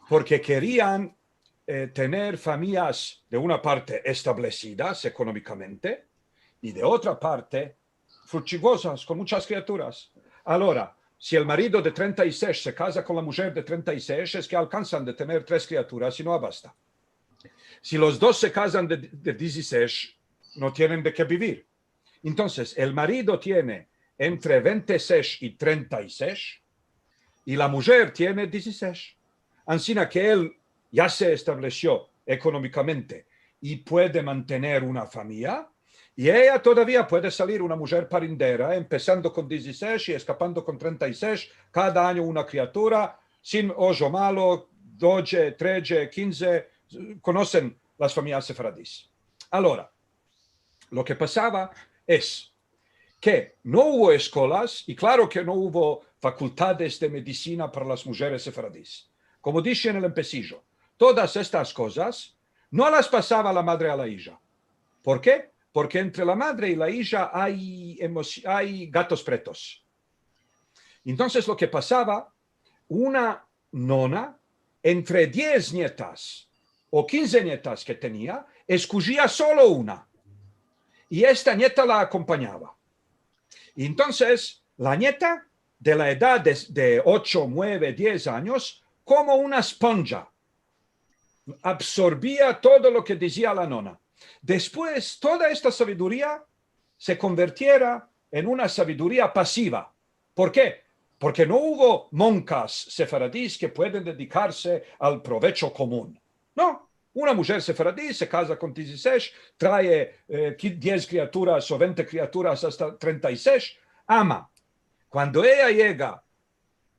Porke kerian, eh, tener famiyas de una parte establesidas ekonomikamente i de otra parte frutchigozas, kon munchas kriaturas. Alora, si el marido de trenta i sesh se kaza kon la mujer de trenta i sesh, es ke alkansan de tener tres kriaturas i no abasta. Si los dos se kazan de, de dizisesh, no tienen de ke bivir. Entonses, el marido tiene entre vente i sesh i trenta i sesh, i la mujer tiene dizisesh. Ansina ke el ya se establesio ekonomikamente i puede mantener una famiya, I eya todavia puede salir una mujer parindera, empesando kon dizisesh i eskapando kon trenta i sesh, kada anyo una kriatura, sin ojo malo, doje, treje, kinze, konosen las famiyas sefaradis. Alora, lo ke pasava es ke no uvo eskolas, i klaro ke no uvo fakultades de medisina para las mujeres sefaradis. Komo dishe en el empesijo, todas estas kozas no las pasava la madre a la ija. Por ke? Porke entre la madre i la ija ay emo-, ay gatos pretos. Entonses, lo ke pasava, una nona, entre diez nietas o kinze nietas ke tenia, eskojia solo una. I esta nieta la akompanyava. I entonses, la nieta, de la edad de, de ocho, mueve, diez anyos, komo una esponja, absorbia todo lo ke dizia la nona. Despues, toda esta saviduria se konvertiera en una saviduria pasiva. Por ke? Porke no uvo monkas sefaradis ke pueden dedikarse al provecho komun. No, una mujer sefaradi se kaza kon dizisesh, trae, eh, ki-, diez kriaturas o vente kriaturas asta trenta i sesh, ama kuando eya yega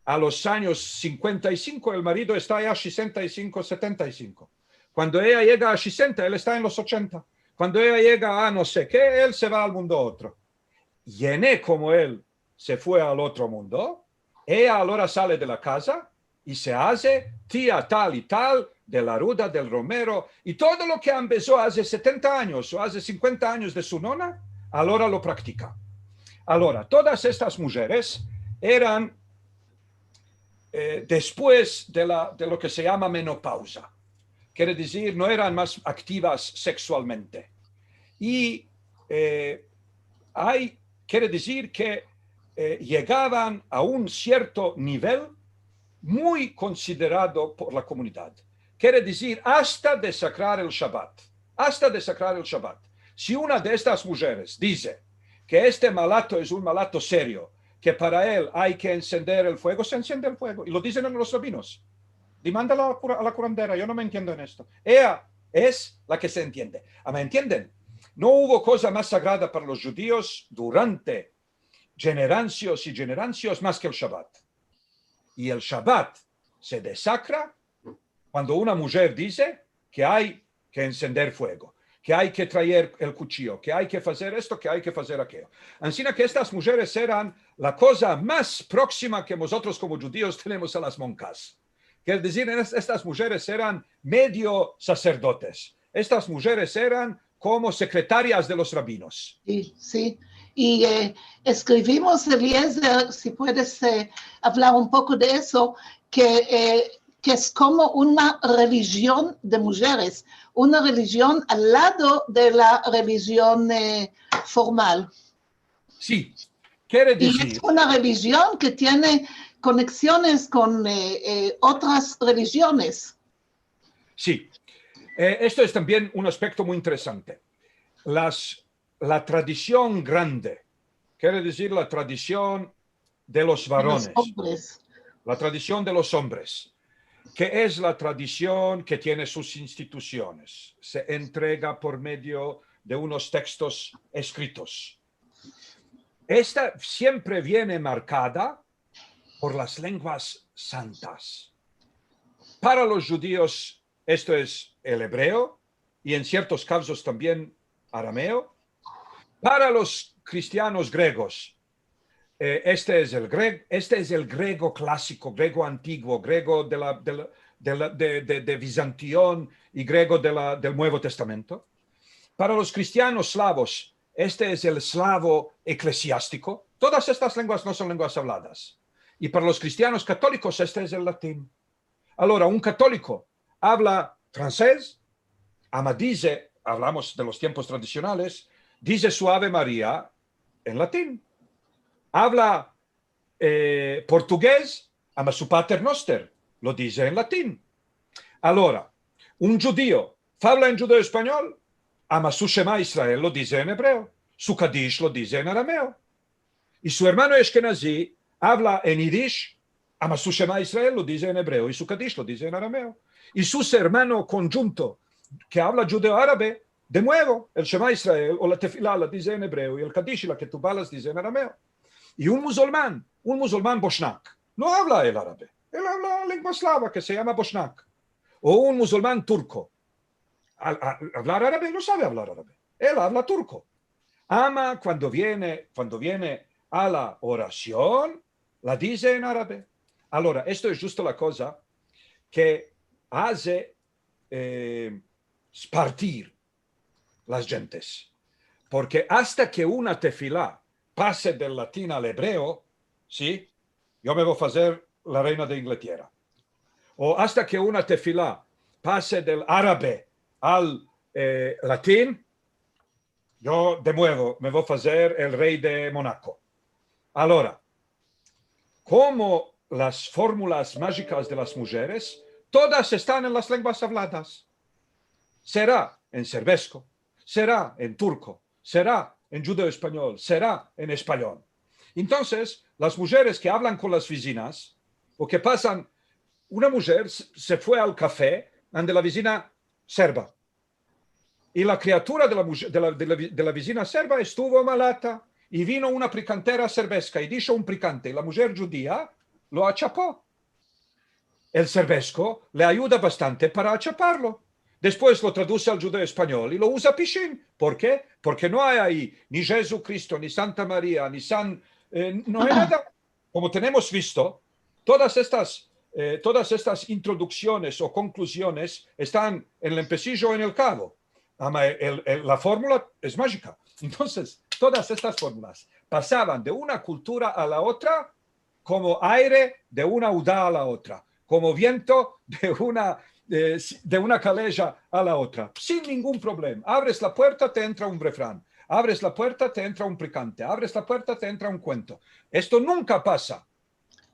a los anyos sinkuenta i sinko, el marido esta ya sesenta i sinko, setenta i sinko. Kuando eya yega a sesenta, el esta en los ochenta. Kuando eya yega a no se ke, el se va al mundo otro. I en e komo el se fue al otro mundo, eya alora sale de la kaza i se aze tia tal i tal de la Ruda del Romero, i todo lo ke ambezo aze setenta anyos o aze sinkuenta anyos de su nona, alora lo praktika. Alora, todas estas mujeres eran, eh, despues de la, de lo ke se yama menopauza. Kere dizir, no eran mas aktivas seksualmente. I, eh, ay, kere dizir ke, eh, yegavan a un sierto nivel muy konsiderado por la komunidad. Kere dizir, asta desakrar el Shabat. Asta desakrar el Shabat. Si una de estas mujeres dize ke este malato es un malato serio, ke para el ay ke ensender el fuego, se ensiende el fuego. I lo dizen los rabinos. Demanda a la kura-, a la kurandera, yo no me entiendo en esto. Eya es la ke se entiende. Ama, entienden? No uvo koza mas sagrada para los djudios durante jeneransios i jeneransios mas ke el Shabat. I el Shabat se desakra kuando una mujer dize ke ay ke ensender fuego, ke ay ke traer el kuchiyo, ke ay ke fazer esto, ke ay ke fazer akeyo. Ansina ke estas mujeres eran la koza mas proksima ke mozotros komo djudios tenemos a las monkas. Kere dizir, es-, estas mujeres eran medio saserdotes. Estas mujeres eran komo sekretarias de los rabinos. Si, si. I, eh, eskrivimos, Eliezer, si puedes, eh, avlar un poko de esto, ke, eh, ke es komo una relijion de mujeres, una relijion al lado de la relijion, eh, formal. Si, kere dizir. I es una relijion ke tiene koneksiones kon, eh, eh, otras relijiones. Si. Eh, esto es tambien un aspekto muy interesante. Las, la tradision grande, kere dizir la tradision de los varones, la tradision de los ombres, ke es la tradision ke tiene sus institusiones, se entrega por medio de unos tekstos eskritos. Esta siempre viene markada por las lenguas santas. Para los djudios, esto es el ebreo, i en siertos kazos tambien arameo. Para los kristianos gregos, eh, este es el gre-, este es el grego klasiko, grego antiguo, grego de la, de la, de la, de, de, de Bizantion i grego de la, del Muevo Testamento. Para los kristianos slavos, este es el slavo eklesiastiko. Todas estas lenguas no son lenguas avladas. I para los kristianos katolikos, este es el latin. Alora, un katoliko avla fransez, ama dize, avlamos de los tiempos tradisionales, dize su Ave Maria en latin. Avla, eh, portugez, ama su Pater Noster lo dize en latin. Alora, un djudio favla en djudeo-espanyol, ama su Shema Israel lo dize en ebreo, su Kadish lo dize en arameo. I su ermano eshkenazi avla en idish, ama su Shema Israel lo dize en ebreo i su Kadish lo dize en arameo. I su ermano konjunto ke avla djudeo-arabe de muevo, el Shema Israel o la Tefila la dize en ebreo i el Kadish i la Ketuvá las dize en arameo. I un muzulman, un muzulman boshnak, no avla el arabe, el avla lengua eslava ke se yama boshnak. O un muzulman turko, al, al avlar arabe, no save avlar arabe, el avla turko. Ama kuando viene, kuando viene a la orasion, la dize en arabe. Alora, esto es djusto la koza ke aze, eh, spartir las djentes. Porke asta ke una tefila pase del latin al ebreo, si, yo me vo fazer la reina de Inglatierra. O asta ke una tefila pase del arabe al, eh, latin, yo de muevo me vo fazer el rey de Monako. Alora, komo las formulas majikas de las mujeres, todas estan en las lenguas avladas. Sera en serbesko, sera en turko, sera en djudeo-espanyol, sera en espanyol. Entonses, las mujeres ke avlan kon las vizinas, o ke pasan, una mujer se, se fue al kafe ande la vizina serba. I la kriatura de la muj-, de la, de la vi-, de la vizina serba estuvo malata, i vino una prikantera serbeska i disho un prikante, i la mujer djudia lo achapo. El serbesko le ayuda bastante para achaparlo. Despues lo traduze al djudeo-espanyol i lo uza pishin. Por ke? Porke no ay ayi ni Jezukristo, ni Santa Maria, ni San, eh, no ay nada. Komo tenemos visto, todas estas, eh, todas estas introduksiones o konkluziones estan en el empesijo o en el kavo. Ama el, el, la formula es majika. Entonses, todas estas formulas pasavan de una kultura a la otra komo aire de una uda a la otra, komo viento de una, eh, si-, de una kaleja a la otra, sin ningun problema. Avres la puerta, te entra un refran. Avres la puerta, te entra un prikante. Avres la puerta, te entra un kuento. Esto nunka pasa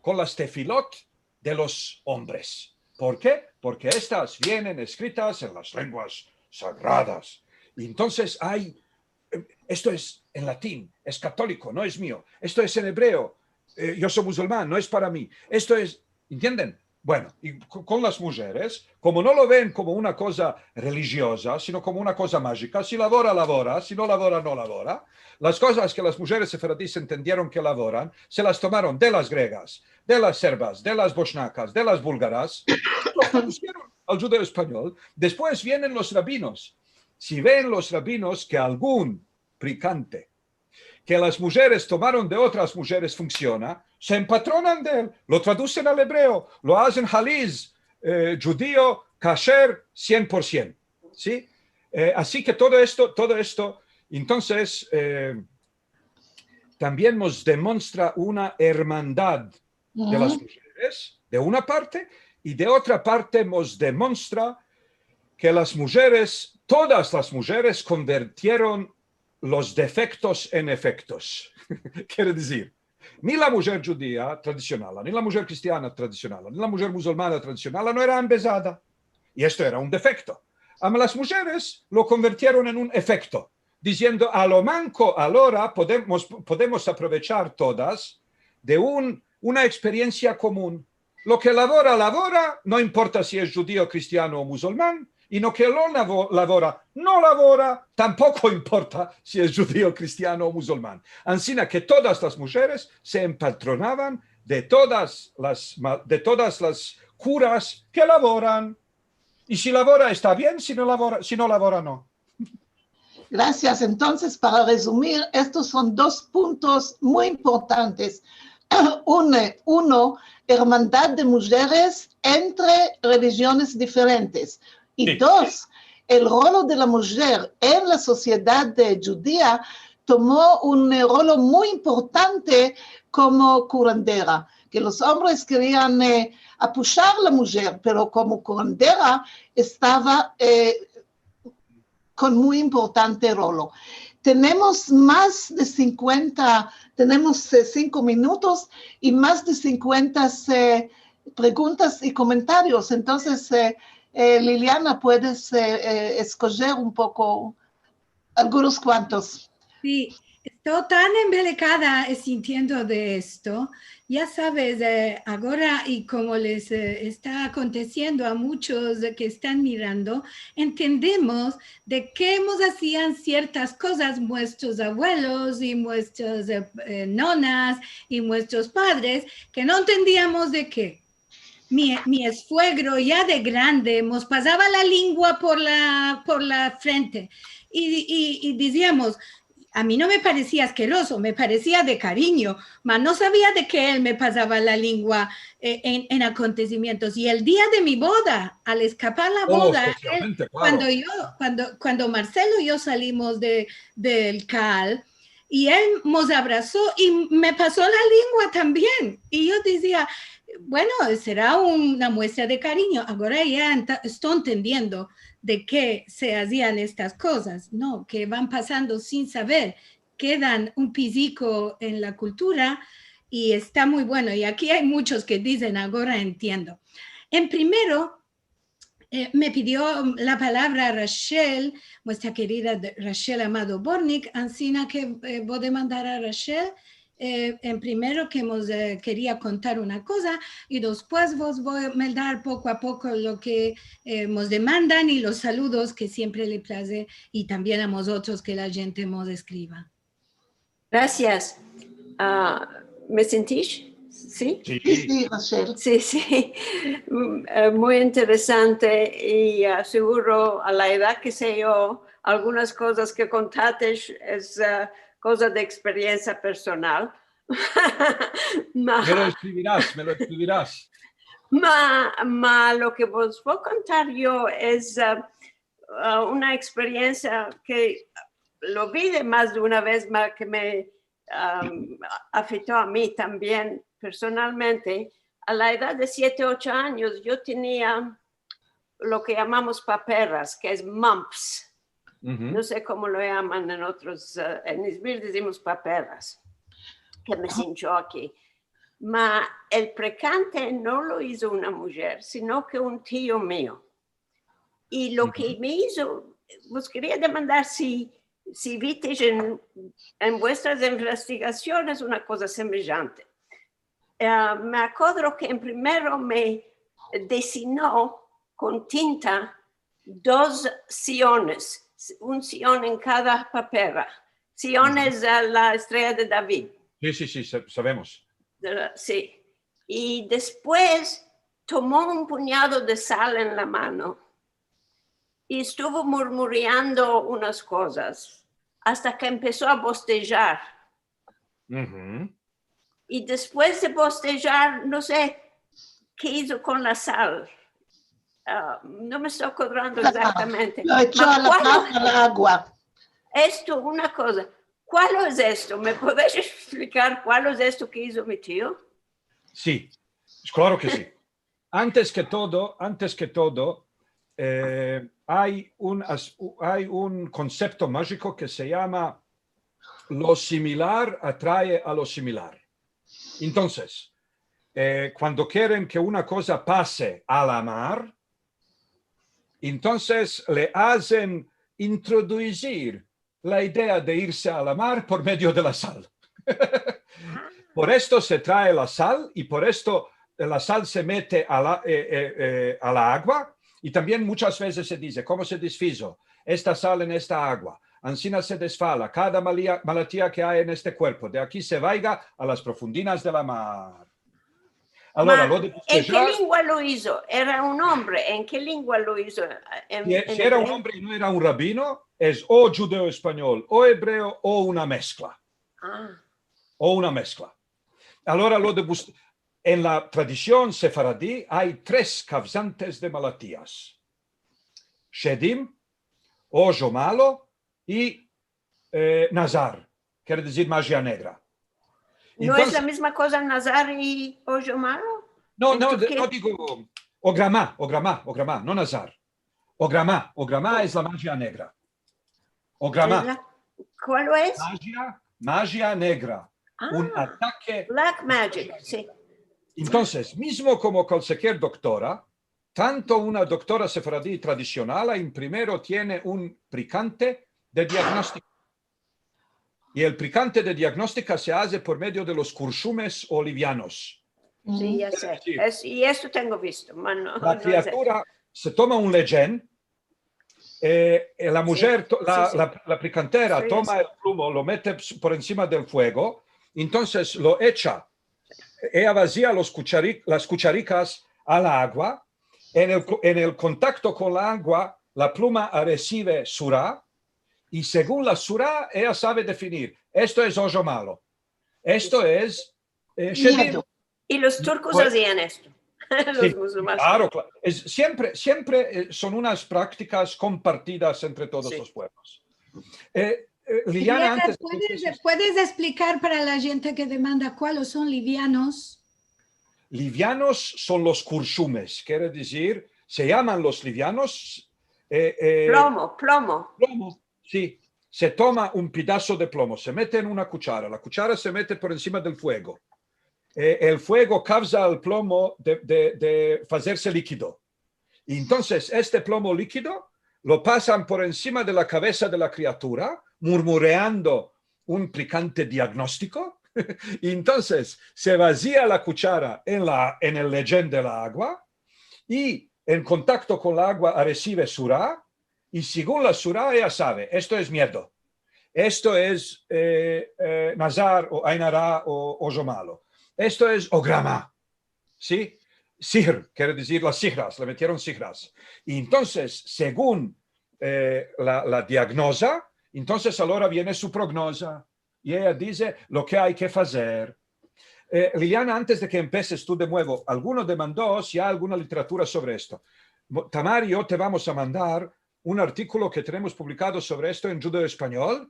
kon las tefilot de los ombres. Por ke? Porke estas vienen eskritas en las lenguas sagradas. I entonses ay, eh, esto es en latin, es katoliko, no es mio. Esto es en ebreo, eh, yo so muzulman, no es para mi. Esto es, entienden? Bueno, i ko-, kon las mujeres, komo no lo ven komo una koza relijioza, sino komo una koza majika, si lavora, lavora, si no lavora, no lavora, las kozas ke las mujeres sefaradis entendieron ke lavoran, se las tomaron de las gregas, de las serbas, de las boshnakas, de las bulgaras, lo tradusieron al djudeo-espanyol. Despues vienen los rabinos. Si ven los rabinos ke algun prikante ke las mujeres tomaron de otras mujeres funksiona, se empatronan de el, lo tradusen al ebreo, lo azen haliz, eh, djudio, kasher, sien por sien. Si? Eh, asi ke todo esto, todo esto, entonses, eh, tambien mos demonstra una ermandad de las mujeres, de una parte, i de otra parte mos demonstra ke las mujeres, todas las mujeres konvertieron los defektos en efektos. Kere dizir, ni la mujer djudia tradisionala, ni la mujer kristiana tradisionala, ni la mujer muzulmana tradisionala no era embezada. I esto era un defekto. Ama las mujeres lo konvertieron en un efekto, diziendo, a lo manko, alora podemos, podemos aprovechar todas de un, una eksperiensia komun. Lo ke lavora, lavora, no importa si es djudio, kristiano o muzulman, i lo ke no lavo-, lavora, no lavora, tampoko importa si es djudio, kristiano o muzulman. Ansina ke todas las mujeres se empatronavan de todas las ma-, de todas las kuras ke lavoran. I si lavora, esta bien, si no lavora, si no lavora, no. Grasias. Entonses, para rezumir, estos son dos puntos muy importantes. Uno, uno, ermandad de mujeres entre relijiones diferentes. I dos, el rolo de la mujer en la sosiedad, eh, djudia tomo un, eh, rolo muy importante komo kurandera, ke los ombres kerian, eh, apushar la mujer, pero komo kurandera estava, eh, kon muy importante rolo. Tenemos mas de sinkuenta, tenemos, eh, sinko minutos i mas de sinkuenta, eh, preguntas i komentarios. Entonses, eh, eh, Liliana, puedes, eh, eh, eskojer un poko algunos kuantos. Si, Esto tan embelekada, eh, sintiendo de esto. Ya saves, eh, agora, i komo les, eh, esta akontesiendo a muchos ke estan mirando, entendemos de ke mos azian siertas kozas muestros avuelos i muestras, eh, eh, nonas i muestros padres ke no entendiamos de ke. Mi, mi esuegro, ya de grande, mos pasava la lingua por la, por la frente. I, i, i diziamos, a mi no me paresia askerozo, me paresia de karinyo, ma no savia de ke el me pasava la lingua, eh, en, en akontesimientos. I el dia de mi boda, al eskapar la boda, el, kuando yo, kuando, kuando Marcelo i yo salimos de, del kal, i el mos abraso i me paso la lingua tambien. I yo dizia, bueno, sera una muestra de karinyo. Agora ya enta-, esto entendiendo de ke se azian estas kozas, no? Ke van pasando sin saver, kedan un piziko en la kultura i esta muy bueno. I aki ay muchos ke dizen, agora entiendo. En primero, eh, me pidio la palavra Rachel, muestra kerida de, Rachel Amado Bortnick, ansina ke, eh, vo a demandar a Rachel, eh, en primero ke mos, eh, keria kontar una koza, i despues vos vo a meldar poko a poko lo ke, eh, mos demandan i los saludos ke siempre le plaze, i tambien a mozotros ke la djente mos eskriva. Grasias. Ah, me sintish? Si? Si. Si, si, Rachel. Si, si. Mm, eh, muy interesante i, ah, seguro a la edad ke se yo, algunas kozas ke kontatesh es, ah, koza de eksperiensia personal. Ma, me lo eskriviras, me lo eskriviras. Ma, ma lo ke vos vo a kontar yo es, ah, ah, una eksperiensia ke lo vi de mas de una vez, ma ke me, am, afekto a mi tambien personalmente. A la edad de siete, ocho anyos, yo tenia lo ke yamamos paperas, ke es mumps. No se komo lo yaman en otros, eh, en Izmir dizimos paperas, ke me sincho aki. Ma el prekante no lo izo una mujer, sino ke un tio mio. I lo ke me izo, vos keria demandar si, si vitesh en, en vuestras investigasiones una koza semejante. Eh, me akodro ke en primero me desino kon tinta dos siones, un sion en kada papera. Sion es, eh, la estreya de David. Si, si, si, sa-, savemos. De la, si. I despues tomo un punyado de sal en la mano i estuvo murmuriando unas kozas asta ke empeso a bostejar. I despues de bostejar, no se ke izo kon la sal. Ah, no me esto akodrando eksaktamente. Lo echo a la, a la agua. Esto, una koza. Kualo es esto? Me podesh eksplikar kualo es esto ke izo mi tio? Si, es klaro ke si. Antes ke todo, antes ke todo, eh, ay un as-, u-, ay un konsepto majiko ke se yama lo similar atrae a lo similar. Entonses, eh, kuando keren ke una koza pase a la mar, entonses le azen introdusir la idea de irse a la mar por medio de la sal. Por esto se trae la sal i por esto la sal se mete a la, eh, eh, eh, a la agua, i tambien muchas vezes se dize, komo se desfizo esta sal en esta agua, ansina se desfala kada malia-, malatia ke ay en este kuerpo, de aki se vayga a las profundinas de la mar. Alora, ma, lo de bostejar. En ke lingua lo izo? Era un ombre. En ke lingua lo izo? En, si e-, en si era un ombre i no era un rabino, es o djudeo-espanyol, o ebreo, o una meskla. Ah. O una meskla. Alora, lo de bos-, en la tradision sefaradi ay tres kavzantes de malatias. Shedim, ojo malo i, eh, nazar, kere dizir majia negra. No es la mizma koza nazar i ojo malo? No, no, no digo, ograma, ograma, ograma, no nazar. Ograma, ograma es la majia negra. Ograma. Kualo es? Majia, majia negra. Un atake. Black magic, si. Entonses, mizmo komo kualkier doktora, tanto una doktora sefaradi tradisionala en primero tiene un prekante de diagnostiko. I el prikante de diagnostika se aze por medio de los kurshumes o livianos. Si, ya se. Es, i esto tengo visto, ma no, La kriatura se toma un lejen, eh, eh, la mujer, to- la, si. La, la prikantera Si, toma si. El plumo, lo mete por ensima del fuego, entonses lo echa, eya vazia los kuchari- las kucharikas a la agua, en el, ko- en el kontakto kon la agua, la pluma resive sura, i segun la sura, eya save definir, esto es ojo malo, esto es eh, shedim. Miedo. I los turkos Bueno. Azian esto. Los Si, musulmanes. Klaro, klaro. Es, siempre, siempre eh, son unas praktikas kompartidas entre todos Si. Los puevlos. Eh, eh, Liliana, Liliana, antes de puedes, empieses, puedes esplicar para la djente ke demanda kualos son livianos? Livianos son los kurshumes, kere dizir, se yaman los livianos, eh, eh, Plomo, plomo. Plomo, si. Se toma un pedaso de plomo, se mete en una kuchara, la kuchara se mete por ensima del fuego. Eh, el fuego kavza al plomo de, de, de fazerse likido. I entonses este plomo likido lo pasan por ensima de la kavesa de la kriatura, murmureando un prikante diagnostiko. I entonses se vazia la kuchara en, la, en el lejen de la agua, i en kontakto kon la agua resive sura, i segun la sura eya save, esto es miedo, esto es eh, eh, nazar o ain ara o ojo malo, esto es ograma, si? Sihr, kere dizir las sihras, le metieron sihras. I entonses, segun eh, la, la diagnoza, entonses alora viene su prognoza. I eya dize lo ke ay ke fazer. Eh, Liliana, antes de ke empeses tu de muevo, alguno demando si ay alguna literatura sovre esto. Mo- Tamar i yo te vamos a mandar un artikulo ke tenemos publikado sovre esto en djudeo-espanyol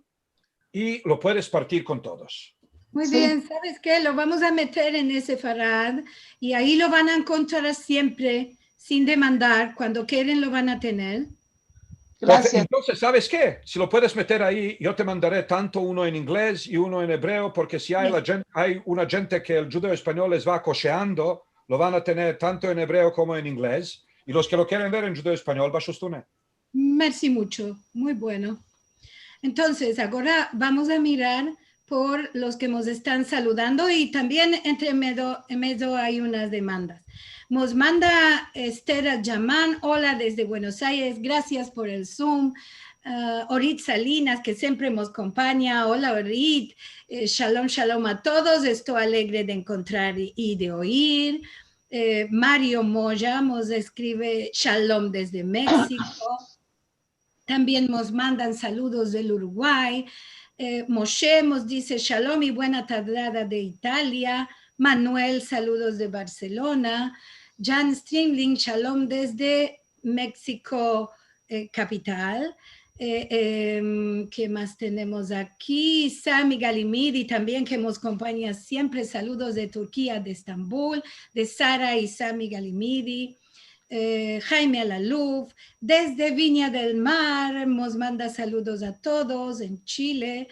i lo puedes partir kon todos. Muy Si. Bien, saves ke? Lo vamos a meter en ese farad i ayi lo van a enkontrar siempre, sin demandar, kuando keren lo van a tener. Porke, Gracias. Entonses, saves ke? Si lo puedes meter ayi, yo te mandare tanto uno en inglez i uno en ebreo, porke si ay, Si. La djen- ay una djente ke el djudeo-espanyol les va kosheando, lo van a tener tanto en ebreo komo en inglez, i los ke lo keren ver en djudeo-espanyol, bashustune. Mersi mucho, muy bueno. Entonses, agora vamos a mirar por los ke mos estan saludando i tambien entre medio, en medio ay unas demandas. Mos manda Esther Yaman, ola desde Buenos Aires, grasias por el Zoom. Ah, Orit Salinas, ke siempre mos akompanya, ola Orit. Eh, shalom, shalom a todos, esto alegre de enkontrar i de oir. Eh, Mario Moya mos eskrive shalom desde Meksiko. Tambien mos mandan saludos del Uruguay. Eh, Moshe mos dize shalom i buena tarde de Italia. Manuel, saludos de Barselona. Jan Strimling, shalom desde Meksiko, eh, kapital. Eh, em, ke mas tenemos aki? Sami Galimidi tambien, ke mos akompanya siempre. Saludos de Turkia, de Estambul, de Sara i Sami Galimidi. Eh, Jaime Alaluf, desde Viña del Mar, mos manda saludos a todos en Chile.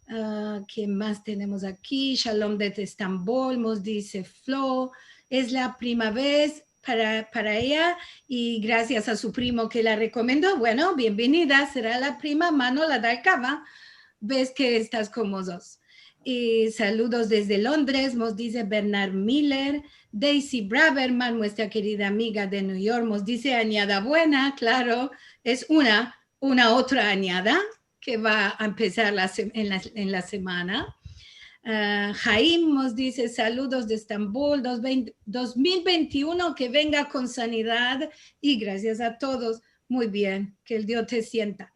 Ah, ke mas tenemos aki? Shalom desde Estambul, mos dize Flo. Es la prima vez para, para eya i grasias a su primo ke la rekomendo. Bueno, bienvenida, sera la prima Mano la Dalkava, vez ke estas kon mozotros. I saludos desde Londres, mos dize Bernard Miller. Daisy Braverman, muestra kerida amiga de New York, mos dize anyada buena, klaro, es una, una otra anyada ke va a empesar la se- en, la, en la semana. Ah, Haim mos dize saludos de Estambul, dos veinte, dos mil vente i uno ke venga kon sanidad i grasias a todos. Muy bien, ke el Dio te sienta.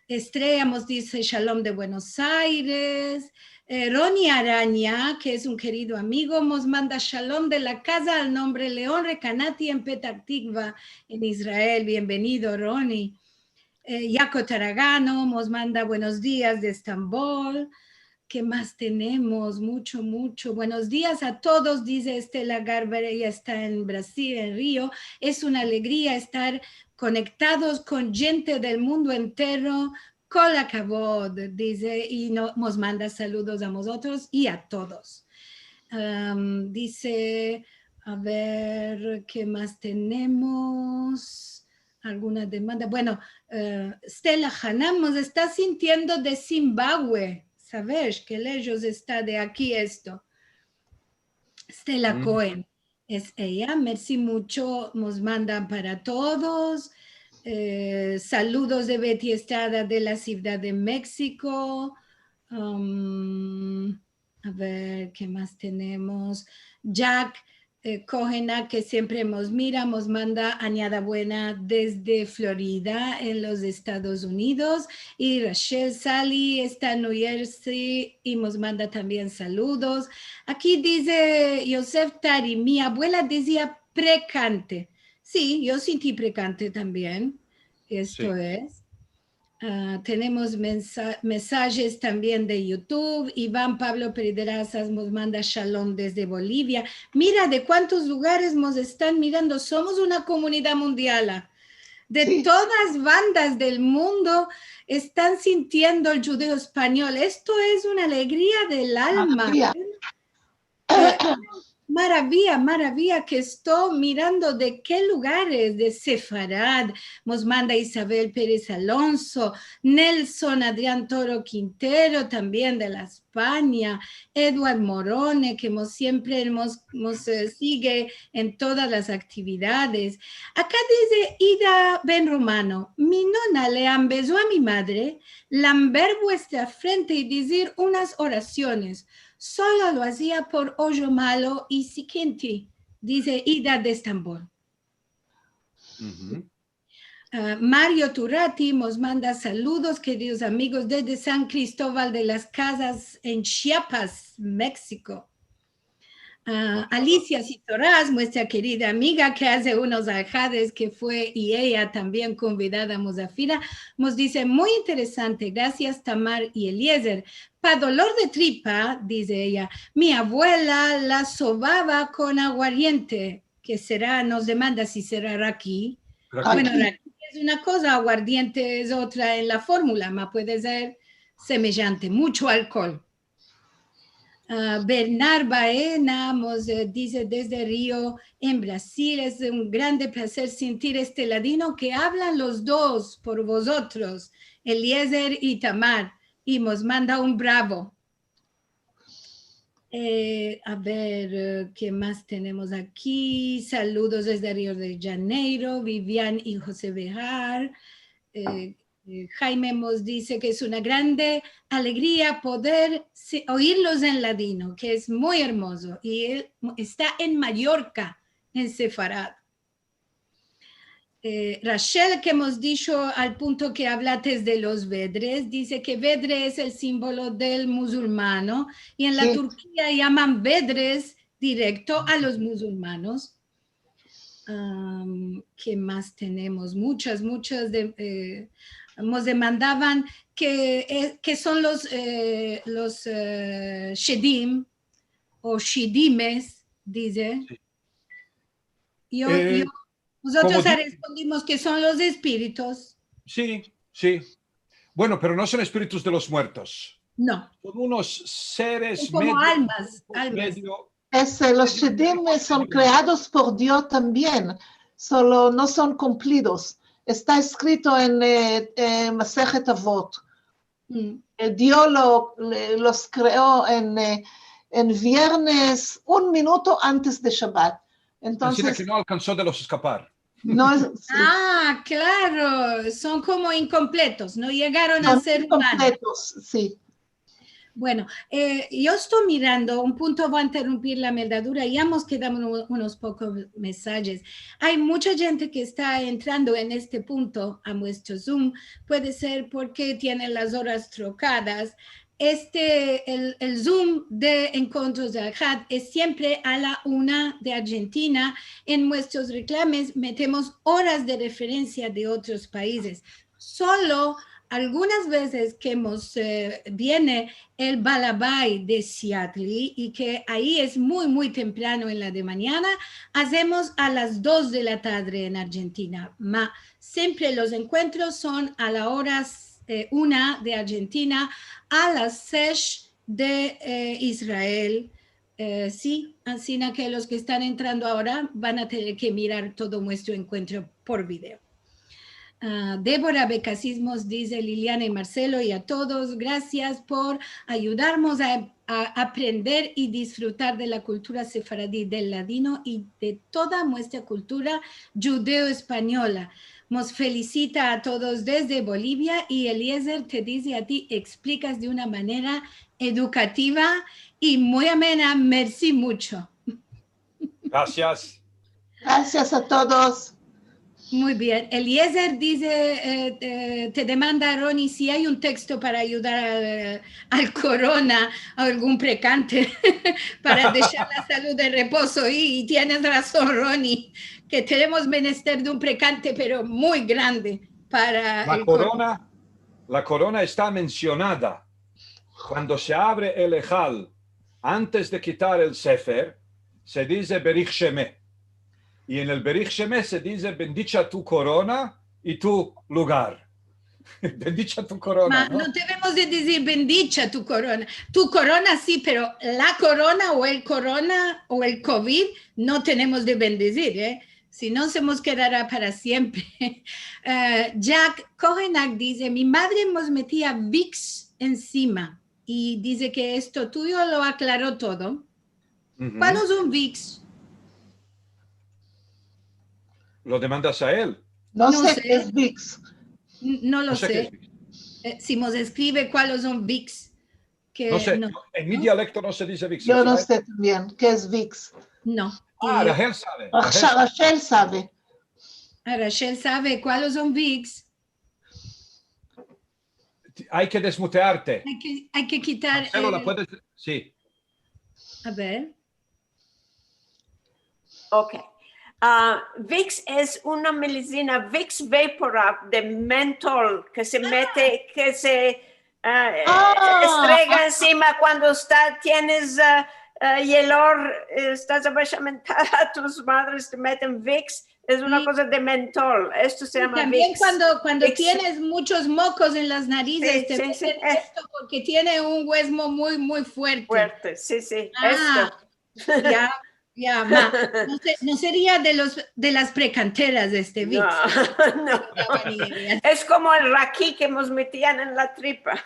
Estrella mos dize shalom de Buenos Aires. Eh, Roni Aranya, ke es un kerido amigo, mos manda shalom de la kaza al nombre Leon Recanati en Petah Tikva, en Israel. Bienvenido, Roni. Eh, Yako Taragano mos manda buenos dias de Estambul. Ke mas tenemos? Mucho, mucho. Buenos dias a todos, dize Estela Garber, eya esta en Brasil, en Rio. Es una alegria estar konektados kon djente del mundo entero. Kol hakavod, dize, i no- mos manda saludos a mozotros i a todos. Am, dize, a ver, ke mas tenemos? Alguna demanda? Bueno, eh, Stella Hanam mos esta sintiendo de Zimbabue. Tavesh, ke lejos esta de aki esto. Stella Cohen es eya. Mersi mucho, mos mandan para todos. Eh, saludos de Betty Estrada de la Sivdad de Meksiko. Um, a ver, ke mas tenemos? Jack, eh, Cohen, ke siempre mos mira, mos manda añada buena desde Florida, en los Estados Unidos. I Rachel Sally esta en New Jersey i mos manda tambien saludos. Aki dize Yosef Tari, mi abuela dizia prekante. Si, yo sinti prekante tambien. Esto es. Ah, tenemos mensa-, mesajes tambien de YouTube. Ivan Pablo Pedraza mos manda shalom desde Bolivia. Mira de kuantos lugares mos estan mirando. Somos una komunidad mundial. De todas bandas del mundo estan sintiendo el djudeo-espanyol. Esto es una alegria del alma. Maraviya. Eh, maraviya, maraviya ke esto mirando de ke lugares, de Sefarad, mos manda Isabel Perez Alonso, Nelson Adrián Toro Quintero, tambien de la Espanya, Edward Morone, ke mos siempre mos, mos, eh, sige en todas las aktividades. Aka dize Ida Ben Romano, mi nona le ambezo a mi madre lamber vuestra frente i dizir unas orasiones. Solo lo azia por ojo malo i sikinti, dize Ida de Estambol. Ah, Mario Turati mos manda saludos, keridos amigos, desde San Cristóbal de las Casas en Chiapas, Meksiko. Ah, Alicia Sitoraz, muestra kerida amiga ke aze unos ahades ke fue i eya tambien konvidada a Muzafira, mos dize, muy interesante, grasias Tamar i Eliezer. Pa dolor de tripa, dize eya, mi abuela la sobava kon aguardiente, ke sera, mos demanda si sera raki. Raki. Bueno, raki es una koza, aguardiente es otra en la formula, ma puede ser semejante, muncho alkool. Ah, Bernard Baena mos, eh, dize desde Rio, en Brasil, es un grande plazer sintir este ladino ke avlan los dos por vozotros, Eliezer i Tamar, i mos manda un bravo. Eh, a ver, eh, ke mas tenemos aki? Saludos desde Rio de Janeiro, Vivian i Jose Behar. Eh, eh, Jaime mos dize ke es una grande alegria poder si-, oirlos en ladino, ke es muy ermozo, i el esta en Mallorca, en Sefarad. Eh, Rachel, ke mos disho al punto ke avlates de los vedres, dize ke vedre es el simbolo del muzulmano, i en la Turkia yaman vedres direkto a los muzulmanos. Am, ke mas tenemos? Muchas, muchas de, eh, mos demandavan ke, eh, ke son los, eh, los, eh, shedim o shidimes, dize. Yo, eh, yo, mozotros respondimos ke son los espiritos. Si, si. Bueno, pero no son espiritus de los muertos. No. Son unos seres medio, almas, almas. Medio, este, los shedim son kreados por Dio tambien, solo no son kumplidos. Esta eskrito en, eh, eh, Masehet Avot. Mm. Eh, Dio lo, le, los kreo en, eh, en viernes, un minuto antes de Shabat. Entonses, ansina ke no alkanso de los eskapar. No es, si. Ah, klaro, son komo inkompletos, no yegaron a ser umanos. Son inkompletos, si. Bueno, eh, yo esto mirando, un punto, vo a interrumpir la meldadura, ya mos kedan uno-, unos pokos mesajes. Ay mucha djente ke esta entrando en este punto a muestro Zoom, puede ser porke tienen las oras trokadas. Este, el, el Zoom de Enkontros de Alhad es siempre a la una de Arjentina. En muestros reklames metemos oras de referensia de otros paizes. Solo algunas vezes ke mos, eh, viene el balabay de Seattle i ke ayi es muy, muy temprano en la de manyana, azemos a las dos de la tadre en Arjentina. Ma siempre los enkuentros son a la oras, eh, una de Arjentina, a las sesh de, eh, Israel. Eh, si, ansina ke los ke estan entrando agora van a tener ke mirar todo muestro enkuentro por video. a Débora Becasismos dize: Liliana i Marcelo i a todos, grasias por ayudarmos a, a aprender i disfrutar de la kultura sefaradi, del ladino i de toda muestra kultura djudeo-espanyola. Mos felisita a todos desde Bolivia i Eliezer te dize a ti, eksplikas de una manera edukativa i muy amena. Mersi mucho. Grasias. Grasias a todos. Muy bien. Eliezer dize, eh, eh, te demanda, Roni, si ay un teksto para ayudar al, al korona, a algun prekante, para deshar la salud de reposo. I, i tienes razon, Roni, ke tenemos menester de un prekante, pero muy grande para el korona. La korona, la korona esta mensionada. Kuando se avre el ehal, antes de kitar el sefer, se dize Berich Sheme. I en el Berich Sheme se dize: bendicha tu korona i tu lugar. Bendicha tu korona, no? No devemos de dizir bendicha tu korona. Tu korona si, pero la korona o el korona o el kovid no tenemos de bendizir, eh? Si no, se mos kedara para siempre. Eh, Jack Kohenak dize: mi madre mos metia Vicks ensima. I dize ke esto tuyo lo aklaro todo. Kualo son Vicks? Lo demandas a el. No se ke es Vicks. N-, no lo se. Eh, si mos eskrive kualo son Vicks. No se, en mi dialekto no se dize Vicks. Yo no se tambien ke es Vicks. No. A, Rachel save. Rachel save. A, Rachel save kualo son Vicks. Ay ke desmutearte. Ay ke, ay ke kitar el... Marcelo, la puedes? Si. A ver. Ok. A, Vicks es una medisina, Vicks Vapor Rub de mentol, ke se mete, ke se, a, estrega ensima kuando esta, tienes, a, a, yelor, estas abashamentada, tus madres te meten Vicks, es una koza de mentol. Esto se yama Vicks. I tambien kuando, kuando tienes muchos mokos en las narizes, te meten esto porke tiene un guezmo muy, muy fuerte. Fuerte, si, si. A, esto. Ya, ya, ma. No se-, no seria de los, de las prekanteras de este Vicks. No, no. Es komo el raki ke mos metian en la tripa.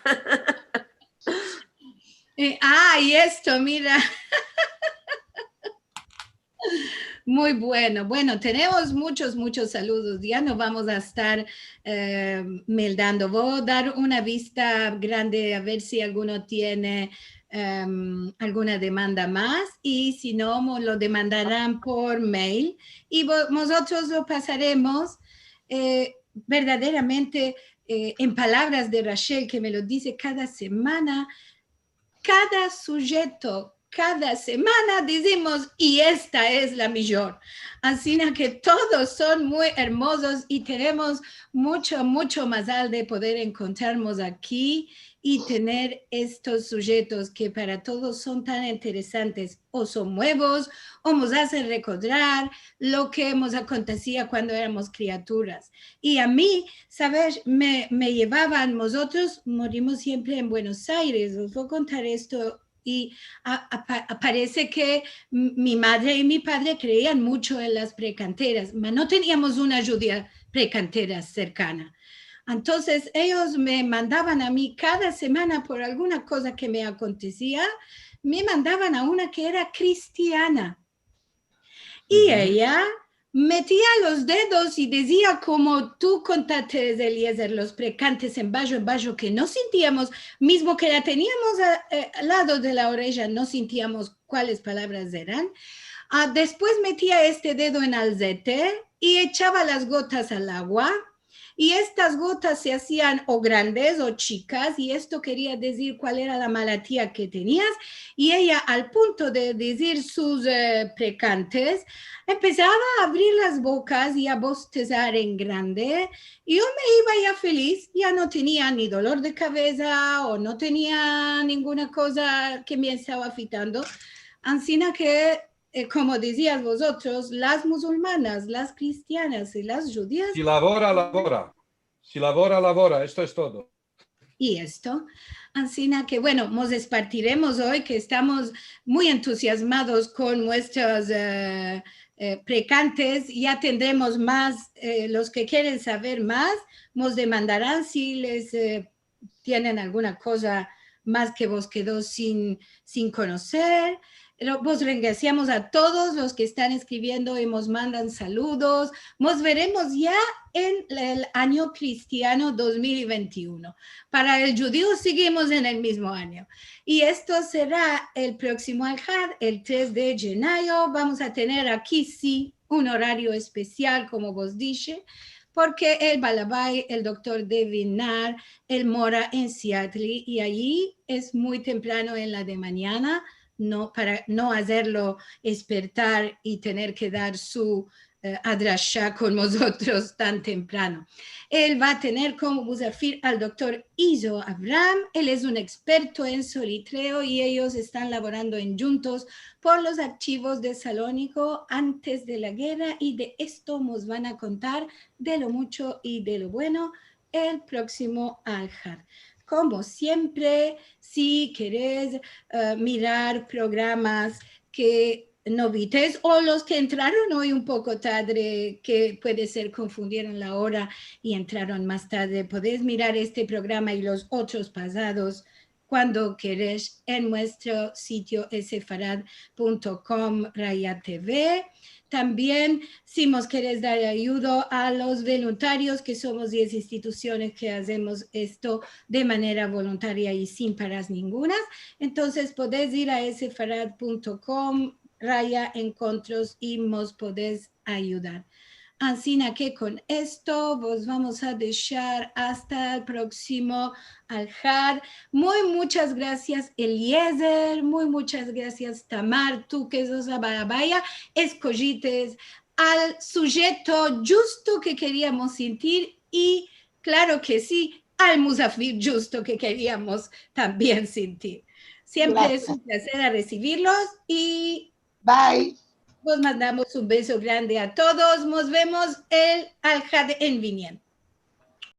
Eh, a, i esto, mira. Muy bueno. Bueno, tenemos muchos, muchos saludos. Ya no vamos a estar, eh, meldando. Vo a dar una vista grande a ver si alguno tiene, em, alguna demanda mas. I si no, mo-, lo demandaran por mail. I vo-, mozotros lo pasaremos. Eh, verdaderamente, eh, en palavras de Rachel, ke me lo dize kada semana, kada sujeto, kada semana dizimos: i esta es la mijor. Ansina ke todos son muy ermozos i tenemos mucho, mucho mazal de poder enkontrarmos aki i tener estos sujetos ke para todos son tan interesantes, o son muevos, o mos azen rekordar lo ke mos akontesia kuando eramos kriaturas. I a mi, saves, me, me yevavan, mozotros morimos siempre en Buenos Aires, os vo a kontar esto, i a-, apa-, aparese ke m-, mi madre i mi padre kreian mucho en las prekanteras, ma no teniamos una djudia prekantera serkana. Entonses, eyos me mandavan a mi kada semana por alguna koza ke me akontesia, me mandavan a una ke era kristiana. I eya metia los dedos i dizia, komo tu kontates, Eliezer, los prekantes en bajo, en bajo, ke no sintiamos, mizmo ke la teniamos a, eh, al lado de la oreja, no sintiamos kuales palavras eran. A, despues metia este dedo en alzete i echava las gotas al agua. I estas gotas se azian o grandes o chikas, i esto keria dizir kual era la malatia ke tenias, i eya, al punto de dizir sus, eh, prekantes, empesava a avrir las bokas i a bostezar en grande, i yo me iva ya feliz, ya no tenia ni dolor de kaveza o no tenia ninguna koza ke me estava afitando, ansina ke eh, komo dizias vozotros, las muzulmanas, las kristianas i las djudias. Si lavora, lavora. Si lavora, lavora. Esto es todo. I esto. Ansina ke, bueno, mos despartiremos oy, ke estamos muy entuziazmados kon muestras, eh, eh, prekantes, ya tendremos mas, eh, los ke keren saver mas, mos demandaran si les, eh, tienen alguna koza mas ke vos kedo sin, sin konoser. Pero vos regrasiamos a todos los ke estan eskriviendo i mos mandan saludos. Mos veremos ya en el anyo kristiano dos mil vente i uno. Para el djudio sigimos en el mizmo anyo. I esto sera el proksimo Alhad, el tres de djenayo. Vamos a tener aki, si, un orario espesial, komo vos dishe, porke el balabay, el doktor David Naar, el mora en Seattle, i ayi es muy temprano en la de manyana, no, para no azerlo espertar i tener ke dar su, eh, adrasha kon mozotros tan temprano. El va a tener komo muzafir al doktor Izo Abraham. El es un eksperto en solitreo i eyos estan lavorando endjuntos por los archivos de Salóniko antes de la gerra, i de esto mos van a kontar de lo muncho i de lo bueno el proksimo Alhad. Komo siempre, si keres, eh, mirar programas ke no vites, o los ke entraron oy un poko tadre, ke puede ser konfundieron la ora i entraron mas tadre, podes mirar este programa i los otros pasados kuando keres en muestro sitio sefarad punto com raya T V. Tambien, si mos keres dar ayudo a los voluntarios, ke somos diez institusiones ke azemos esto de manera voluntaria i sin paras ningunas, entonses podes ir a sefarad punto com raya enkontros i mos podes ayudar. Ansina ke kon esto vos vamos a deshar asta el proksimo Alhad. Muy muchas grasias, Eliezer. Muy muchas grasias, Tamar. Tu ke sos la balabaya, eskojites al sujeto djusto ke keriamos sintir i, klaro ke si, al muzafir djusto ke keriamos tambien sintir. Siempre es un plazer a resivirlos i vos mandamos un bezo grande a todos. Mos vemos el Alhad en viniente.